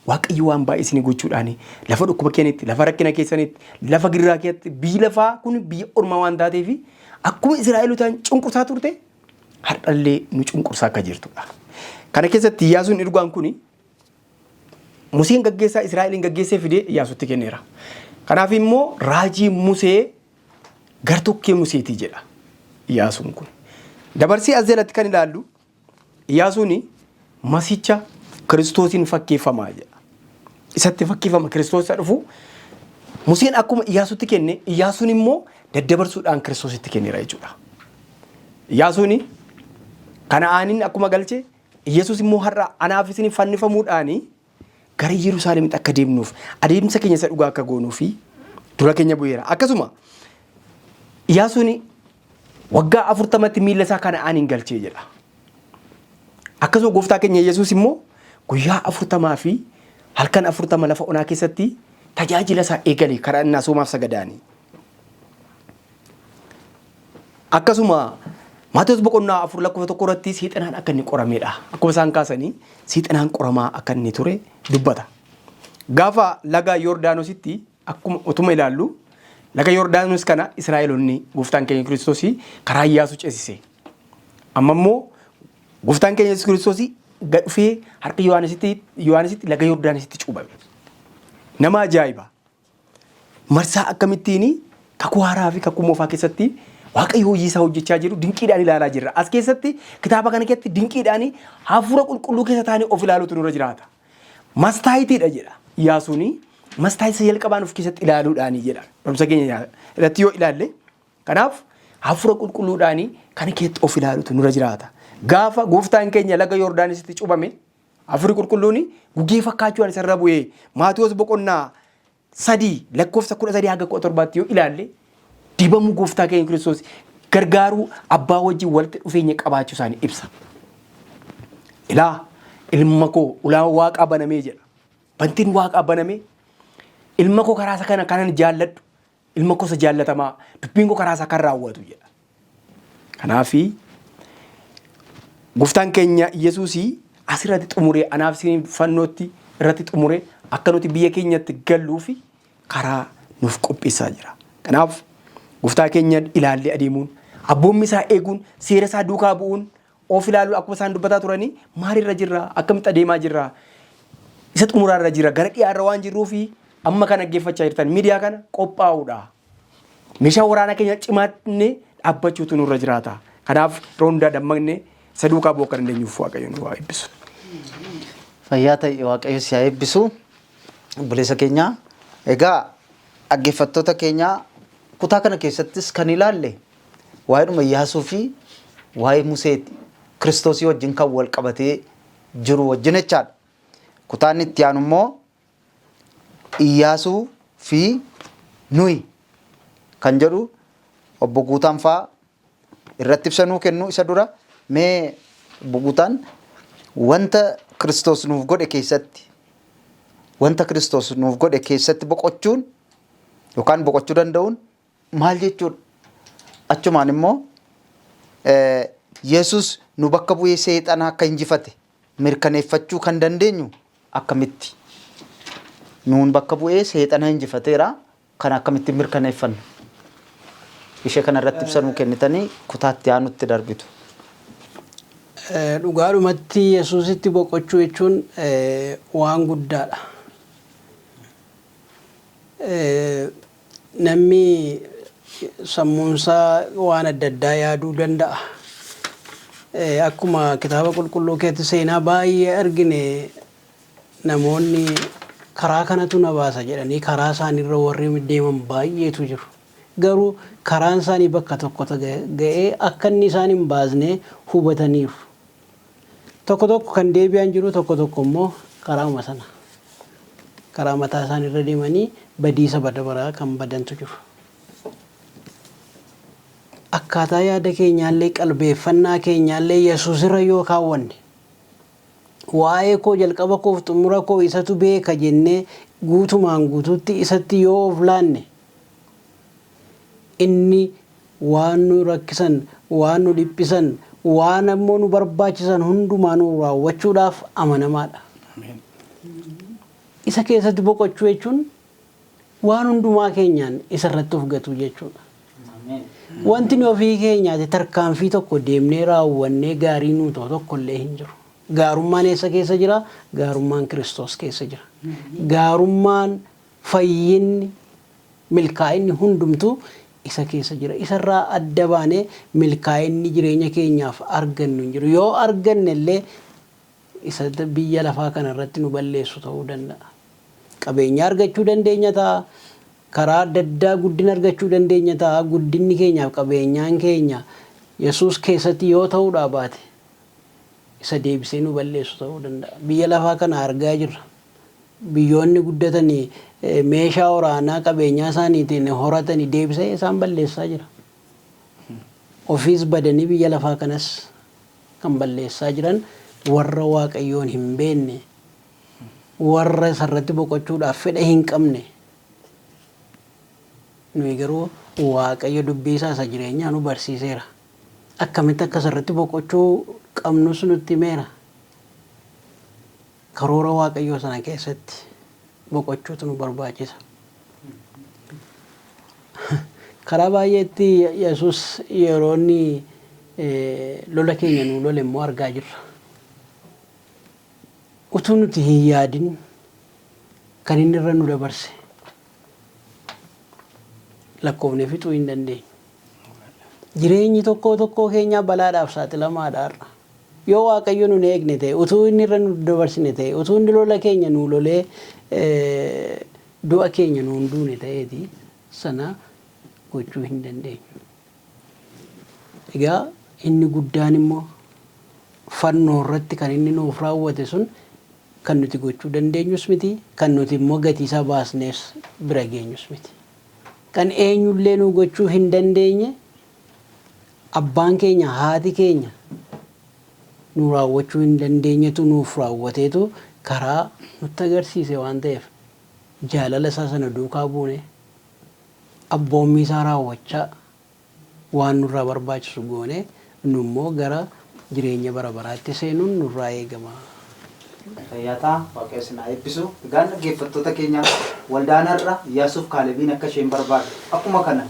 Waaqayyo waan baay'ee isinii gochuudhaan lafa dhukkuba keessanitti, lafa rakkina keessanitti, lafa gidiraa keessatti, biyyi lafaa kun biyya ormaa waan taateef akkuma Israa'elotaan cunqursaa turte har'allee nu cunqursaa akka jirtudha. Kana keessatti Iyyaasuun dhugaan kun Museen gaggeessaa Israa'eliin gaggeessee fidee Iyyaasutti kenneera. Kanaaf immoo raajii Musee, gartokkee Museetii jedha Iyyaasuun kun. Dabarsee as jalatti kan ilaallu Iyyaasuun masicha Kiristoosiin fakkeeffamaa jedha. Isatti fakkeeffama, Kiristoos isa dhufu. Museen akkuma Iyyaasutti kenne, Iyyaasuun immoo daddabarsuudhaan Kiristoositti kenneera jechuudha. Iyyaasuun Kana'aanin akkuma galche, Yesuus immoo har'a anaaf isin fannifamuudhaan gara Yerusaalemitti akka deemnuuf, adeemsa keenya isa dhugaa akka goonuu fi dura keenya bu'eera. Akkasuma Iyyaasuun waggaa 40tti miilla isaa Kana'aaniin galchee jedha. Akkasuma gooftaa keenya Yesuus immoo guyyaa 40 fi halkan 40 lafa onaa keessatti tajaajila isaa eegale kadhannaa, soomaaf sagadaanii. Akkasuma Maatewos boqonnaa 4 lakkoofsa 1 irratti seexanaan akka inni qoramedha. Akkuma isaan kaasanii seexanaan qoramaa akka inni ture dubbata. Gaafa laga Yordaanositti akkuma utuma ilaallu, laga Yordaanos kana Israa'eloonni gooftaan keenya Kiristoos karaa Iyyaasuu ceesise. Amma immoo gooftaan keenya Yesuus Kiristoos gad dhufee harka Yohaanisitti laga Yordaanositti cuuphame. Nama ajaa'iba! Marsaa akkamittiin kakuu haaraa fi kakuu moofaa keessatti Waaqayyo hojii isaa hojjechaa jiru dinqiidhaan ilaalaa jirra. As keessatti, kitaaba kana keessatti, dinqiidhaan hafuura qulqulluu keessa taanee of ilaaluutu nurra jiraata. Mastaayitiidha jedha Iyyaasuun, mastaayit isa jalqabaan of keessatti ilaaluudhaani jedha. Barumsa keenya irratti yoo ilaalle, kanaaf Hafuura qulqulluudhaanii kana keetti of ilaalutu nurra jiraata. Gaafa gooftaan keenya laga Yordaanositti cubame hafuurri qulqulluun gugee fakkaachuudhaan isarra bu'ee Maatiyoos boqonnaa 3 lakkoofsa 13 haga 17tti yoo ilaalle dibamuu gooftaa keenya Kiristoos gargaaruu abbaa wajjin walitti dhufeenya qabaachuu isaanii ibsa. Ilaa ilma koo ulaan waaqaa banamee jedha. Bantiin waaqaa banamee ilma koo karaa isa kana kanan jaalladhu, ilma koo isa jaallatamaa, dubbiin koo karaa isaa kan raawwatu jedha. Kanaafi gooftaan keenya Yesuusii asirratti xumuree anaaf isin fannootti irratti xumuree akka nuti biyya keenyatti galluu fi karaa nuuf qopheessaa jira. Kanaaf gooftaa keenya ilaallee adeemuun, abboommi isaa eeguun, seera isaa duukaa bu'uun, of ilaaluu akkuma isaan dubbataa turanii maalirra jirra, akkamitti adeemaa jirra, isa xumuraarra jira, gara dhiyaarra waan jirruu fi amma kan dhaggeeffachaa jirtan miidiyaa kana qophaa'uudha. Meeshaa waraanaa keenya cimaannee dhaabbachuutu nurra jiraata. Kanaaf yeroo hundaa dammaqnee isa duukaa bu'uu akka dandeenyuuf Waaqayyo nu haa eebbisu. Fayyaa ta'e, Waaqayyo si haa eebbisu. Obboleessa keenya, egaa dhaggeeffattoota keenya, kutaa kana keessattis kan ilaalle waa'eedhuma Iyyaasuu fi waa'ee Museeti. Kiristoosii wajjin kan wal qabatee jiru wajjin jechaadha. Kutaan itti aanu immoo Iyyaasuu fi nuyi kan jedhu obbo Guutaan fa'aa irratti ibsanuu kennu. Isa dura mee obbo Guutaan, wanta Kiristoos nuuf godhe keessatti, wanta Kiristoos nuuf godhe keessatti boqochuun yookaan boqochuu danda'uun maal jechuudha? Achumaan immoo Yesus nu bakka bu'ee seexana akka injifate mirkaneeffachuu kan dandeenyu akkamitti? Nuun bakka bu'ee seexana injifateera, kan akkamitti mirkaneeffanna? Ishee kana irratti ibsanuu kennitanii kutaatti aanutti darbitu. Dhugaadhumatti Yesuusitti boqochuu jechuun waan guddaadha. Namni sammuunsaa waan adda addaa yaaduu danda'a. Akkuma kitaaba qulqulluu keessatti seenaa baay'ee argine, namoonni karaa kanatu na baasa jedhanii karaa isaaniirra warri deeman baay'eetu jiru. Garuu karaan isaanii bakka tokko ga'ee akka inni isaan hin baasne hubataniiru. Tokko tokko kan deebi'an jiru, tokko tokko immoo karaama sana karaa mataa isaaniirra deemanii badiisa bara baraa kan badantu jiru. Akkaataa yaada keenyaallee, qalbeeffannaa keenyaallee Yesuusirra yoo kaawwanne, waa'ee koo jalqaba koof xumura koo isatu beeka jennee guutumaan guutuutti isatti yoo of laanne, inni waan nu rakkisan, waan nu dhiphisan, waan ammoo nu barbaachisan hundumaa nu raawwachuudhaaf amanamaadha. Isa keessatti boqochuu jechuun waan hundumaa keenyaan isa irratti of gatuu jechuudha. Wanti nu ofii keenyaati tarkaanfii tokko deemnee raawwannee gaarii nuu ta'u tokko illee hin jiru. Gaarummaan eessa keessa jira? Gaarummaan Kiristoos keessa jira. Gaarummaan, fayyinni, milkaa'inni hundumtuu isa keessa jira. Isarraa adda baanee milkaa'inni jireenya keenyaaf argannu hin jiru. Yoo arganne illee isa biyya lafaa kana irratti nu balleessu ta'uu danda'a. Qabeenya argachuu dandeenya ta'a. Karaa adda addaa guddina argachuu dandeenya ta'a. Guddinni keenyaaf qabeenyaan keenya Yesuus keessatti yoo ta'uudhaa baate isa deebisee nu balleessu ta'uu danda'a. Biyya lafaa kana argaa jirra. Biyyoonni guddatanii meeshaa waraanaa qabeenyaa isaaniitiin horatanii deebisee isaan balleessaa jira. Ofiis badanii biyya lafaa kanas kan balleessaa jiran warra Waaqayyoon hin beekne, warra isarratti boqochuudhaaf fedha hin qabne. Nuyi garuu Waaqayyo dubbii isaa isa jireenyaa nu barsiiseera. Akkamitti akka isarratti boqochuu qabnus nutti himeera. Karoora Waaqayyoo sana keessatti boqochuutu nu barbaachisa. Karaa baay'eetti Yesuus yeroo inni lola keenya nu lole immoo argaa jirra. Utuu nuti hin yaadin kan inni irra nu dabarse lakkoofnee fixuu hin dandeenyu. Jireenyi tokkoo tokkoo keenyaa balaadhaaf saaxilamaadha har'a. Yoo Waaqayyo nun eegne ta'e, utuu inni irra nu dabarsine ta'e, utuu inni lola keenya nu lolee du'a keenya nuun duune ta'eeti sana gochuu hin dandeenyu. Egaa inni guddaan immoo fannoo irratti kan inni nuuf raawwate sun kan nuti gochuu dandeenyus miti, kan nuti immoo gatii isaa baasnees bira geenyus miti. Kan eenyullee nu gochuu hin dandeenye abbaan keenya, haati keenya nu raawwachuu hin dandeenyetu nuuf raawwateetu karaa nutti agarsiise waan ta'eef, jaalala isaa sana duukaa buune, abboommii isaa raawwachaa, waan nurraa barbaachisu goone, nu immoo gara jireenya bara baraatti seenuun nurraa eegama. Fayyaataa, Waaqayyo isin haa eebbisu. Egaan dhaggeeffattoota keenya, waldaan har'a Iyyaasuuf Kaalebiin akka isheen barbaadu, akkuma kana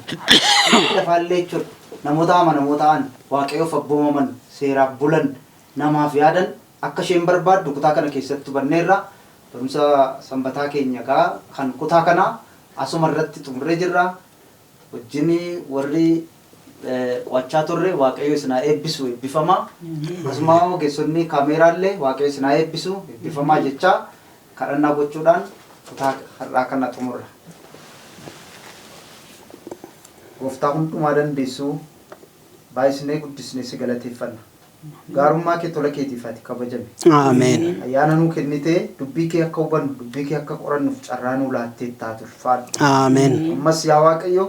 lafaallee jechuudha, namoota amanamoo ta'an, Waaqayyoof abboomaman, seeraaf bulan, namaaf yaadan akka isheen barbaaddu kutaa kana keessatti hubanneerra. Barumsa sanbataa keenya gaa kan kutaa kana asuma irratti xumurree jirra. Wajjin warri qo'achaa turre, Waaqayyo isin haa eebbisu, eebbifamaa. Akkasuma ogeessonni kaameeraallee Waaqayyo isin haa eebbisu, eebbifamaa jechaa, kadhannaa gochuudhaan kutaa har'aa kana xumurra. Gooftaa hundumaa dandeessuu, baay'isnee guddisnee si galateeffanna. Gaarummaa kee, tola keetiif ati kabajame. Ameen. Ayyaana nuu kennitee, dubbii kee akka hubannu, dubbii kee akka qorannuuf carraa nuu laattee taatu, ulfaadhu. Ameen. Ammas yaa Waaqayyo,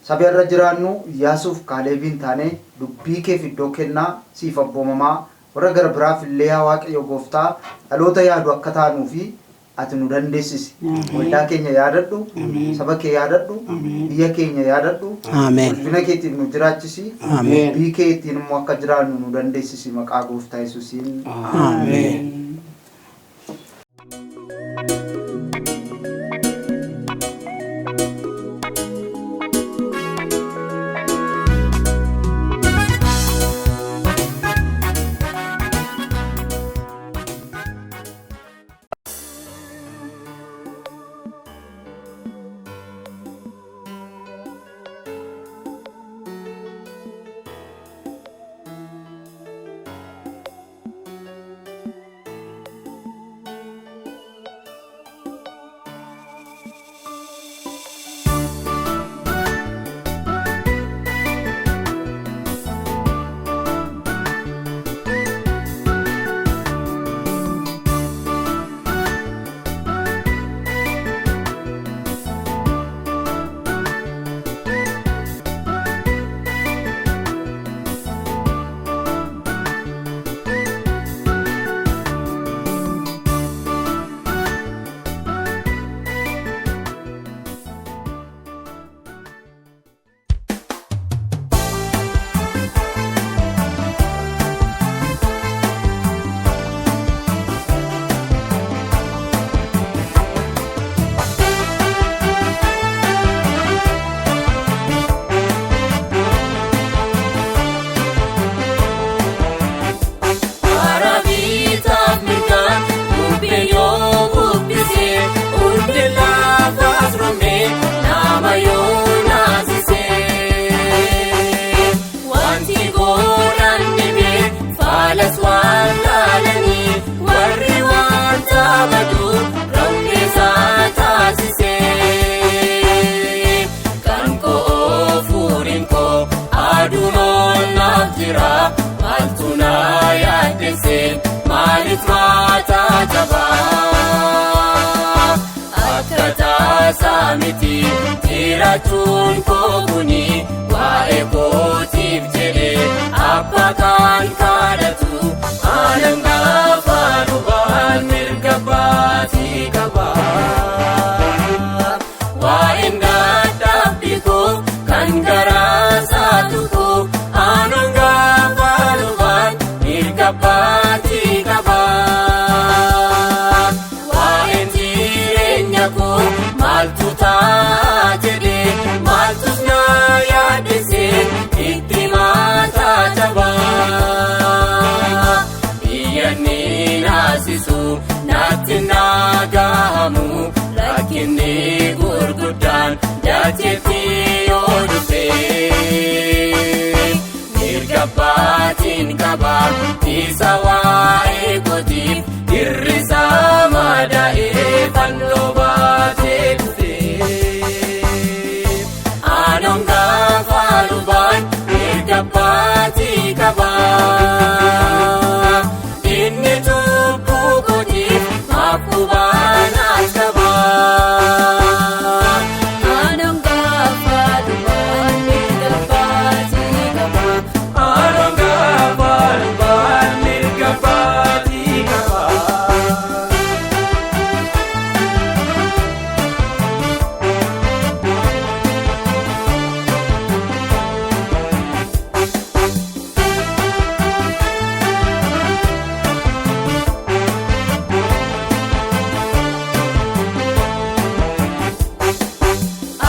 sabi irra jiraannu Iyyaasuuf Kaaleebiin taanee, dubbii keef iddoo kennaa, siif abboomamaa, warra gara biraaf illee yaa Waaqayyo Gooftaa dhaloota yaadu akka taanuu fi ati nu dandeessisi. Waldaa keenya yaadadhu, saba kee yaadadhu, biyya keenya yaadadhu. Ameen. Ulfina keetiin nu jiraachisi. Ameen. Dubbii keetiin immoo akka jiraannu nu dandeessisi, maqaa Gooftaa Yesuusiin. Ameen. Arabiitaaf mirgaan bubbee yoo bubbisee, hundee lafaas roobee nama yoo naasisee. Wanti godhan dhibee faalas waan laalanii, warri waan taphatu roobni isaa taasisee. Kan koo furiin koo aduun naaf jira, maaltu na yaaddesse, maaliif mataa jabaa? Akka taasaa miti jiraachuun koo kuni, waa'ee kootiif jedhee abbaa kan kadhatu aanan gaafa lubaan mirga baatii qaba. Waa'een dadhabbii koo kan garaa isaa tuqu, aanan gaafa lubaan mirga baatii qaba. Waa'een jireenya koo maaltu ta'a jedhee, maaltus na yaaddesse, itti mataa jabaa. Biyya ni naasisu natti nagahamu, rakkinni gurguddaan dacheetti yoo dhufe. Mirga baatiin qaba isa waa'ee kootiif hirrisaa madaa'ee fannoo baatee dhufe. Anoon gaafa lubaan mirga mirga abbaatii qaba. Inni cubbuu kootiif maaf qubaanaas qaba. Aannan gaafa lubaan mirga abbaatii qaba. Aannan gaafa lubaan mirga abbaatii qaba.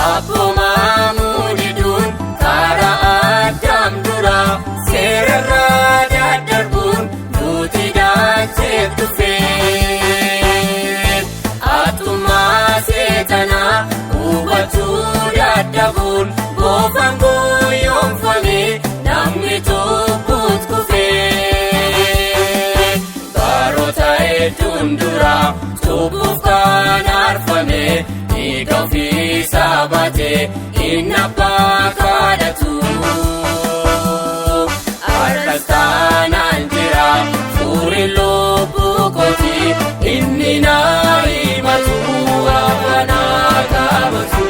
Akkuma mudiduun karaa addaam dura seerarraa daddarbuun nuti daacheef dhufe. Attumaa seetanaa hubachuu dadhabuun goofaan guyyoomfame namni cubbuut kufe. Baroota hedduun dura cubbuuf kan arfame dhiiga ofiisaa baate inni abbaa kadhatu. Har'as taanaan jira fuuri lubbuu kooti inni naa himatu afaanaa qabatu.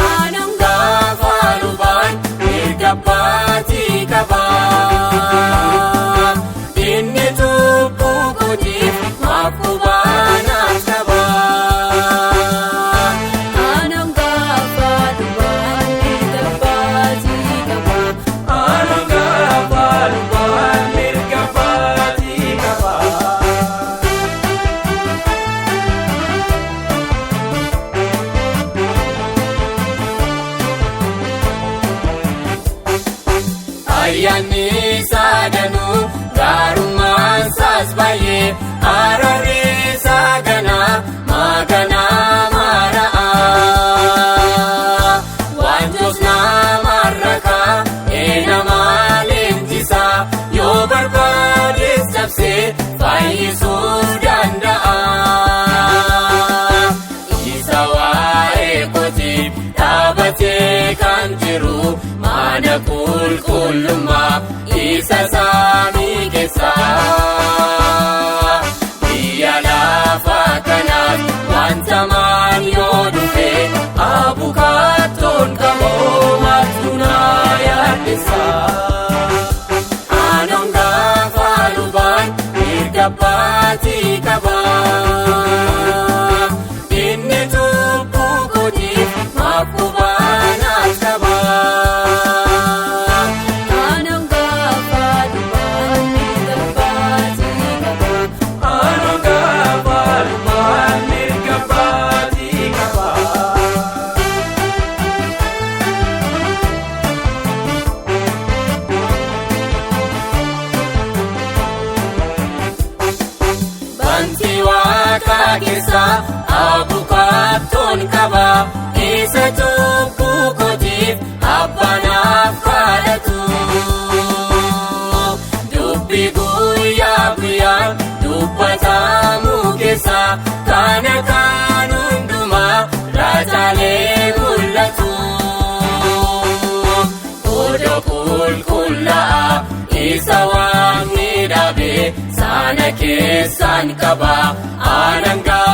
Aannan gaafa lubaan mirga abbaatii qaba. Inni cubbuu kootiif maaf qubaanaas qaba. Aannan gaafa lubaan mirga abbaatii qaba. Aannan gaafa lubaan mirga abbaatii qaba. Ayyaanni sadanuu gaarummaan saas baay'ee araarri saganaa maganaa maara'a. Wantoos nama rakaa eenamaa leenjisaa yoo barbaades cabsee fayyisuu danda'a. Isa waa'ee kootiif dhaabatee kan jiru mana qulqullummaa isa samii keessa. Biyya lafaa kanaaf wanta maan yoo dhufe abukaattoon qaboo maaltu na yaaddessa. Aannan gaafa lubaan mirga abbaatii qaba. Inni cubbuu kootiif maaf qubaanaas qaba. Aannan gaafa lubaan mirga abbaatii qaba. Aannan gaafa lubaan mirga abbaatii qaba. Bantii waaqaa keessa abukaattoon qaba. Isa cubbuu kootiif abbaanaaf kadhatu. Dubbi guyyaa guyyaan dubbatamu keessa kana kan hundumaa raajaalee mul'atu. Odo qulqullaa'aa isa waaqni dhaabe sana keessaan qaba. Aannan gaafa.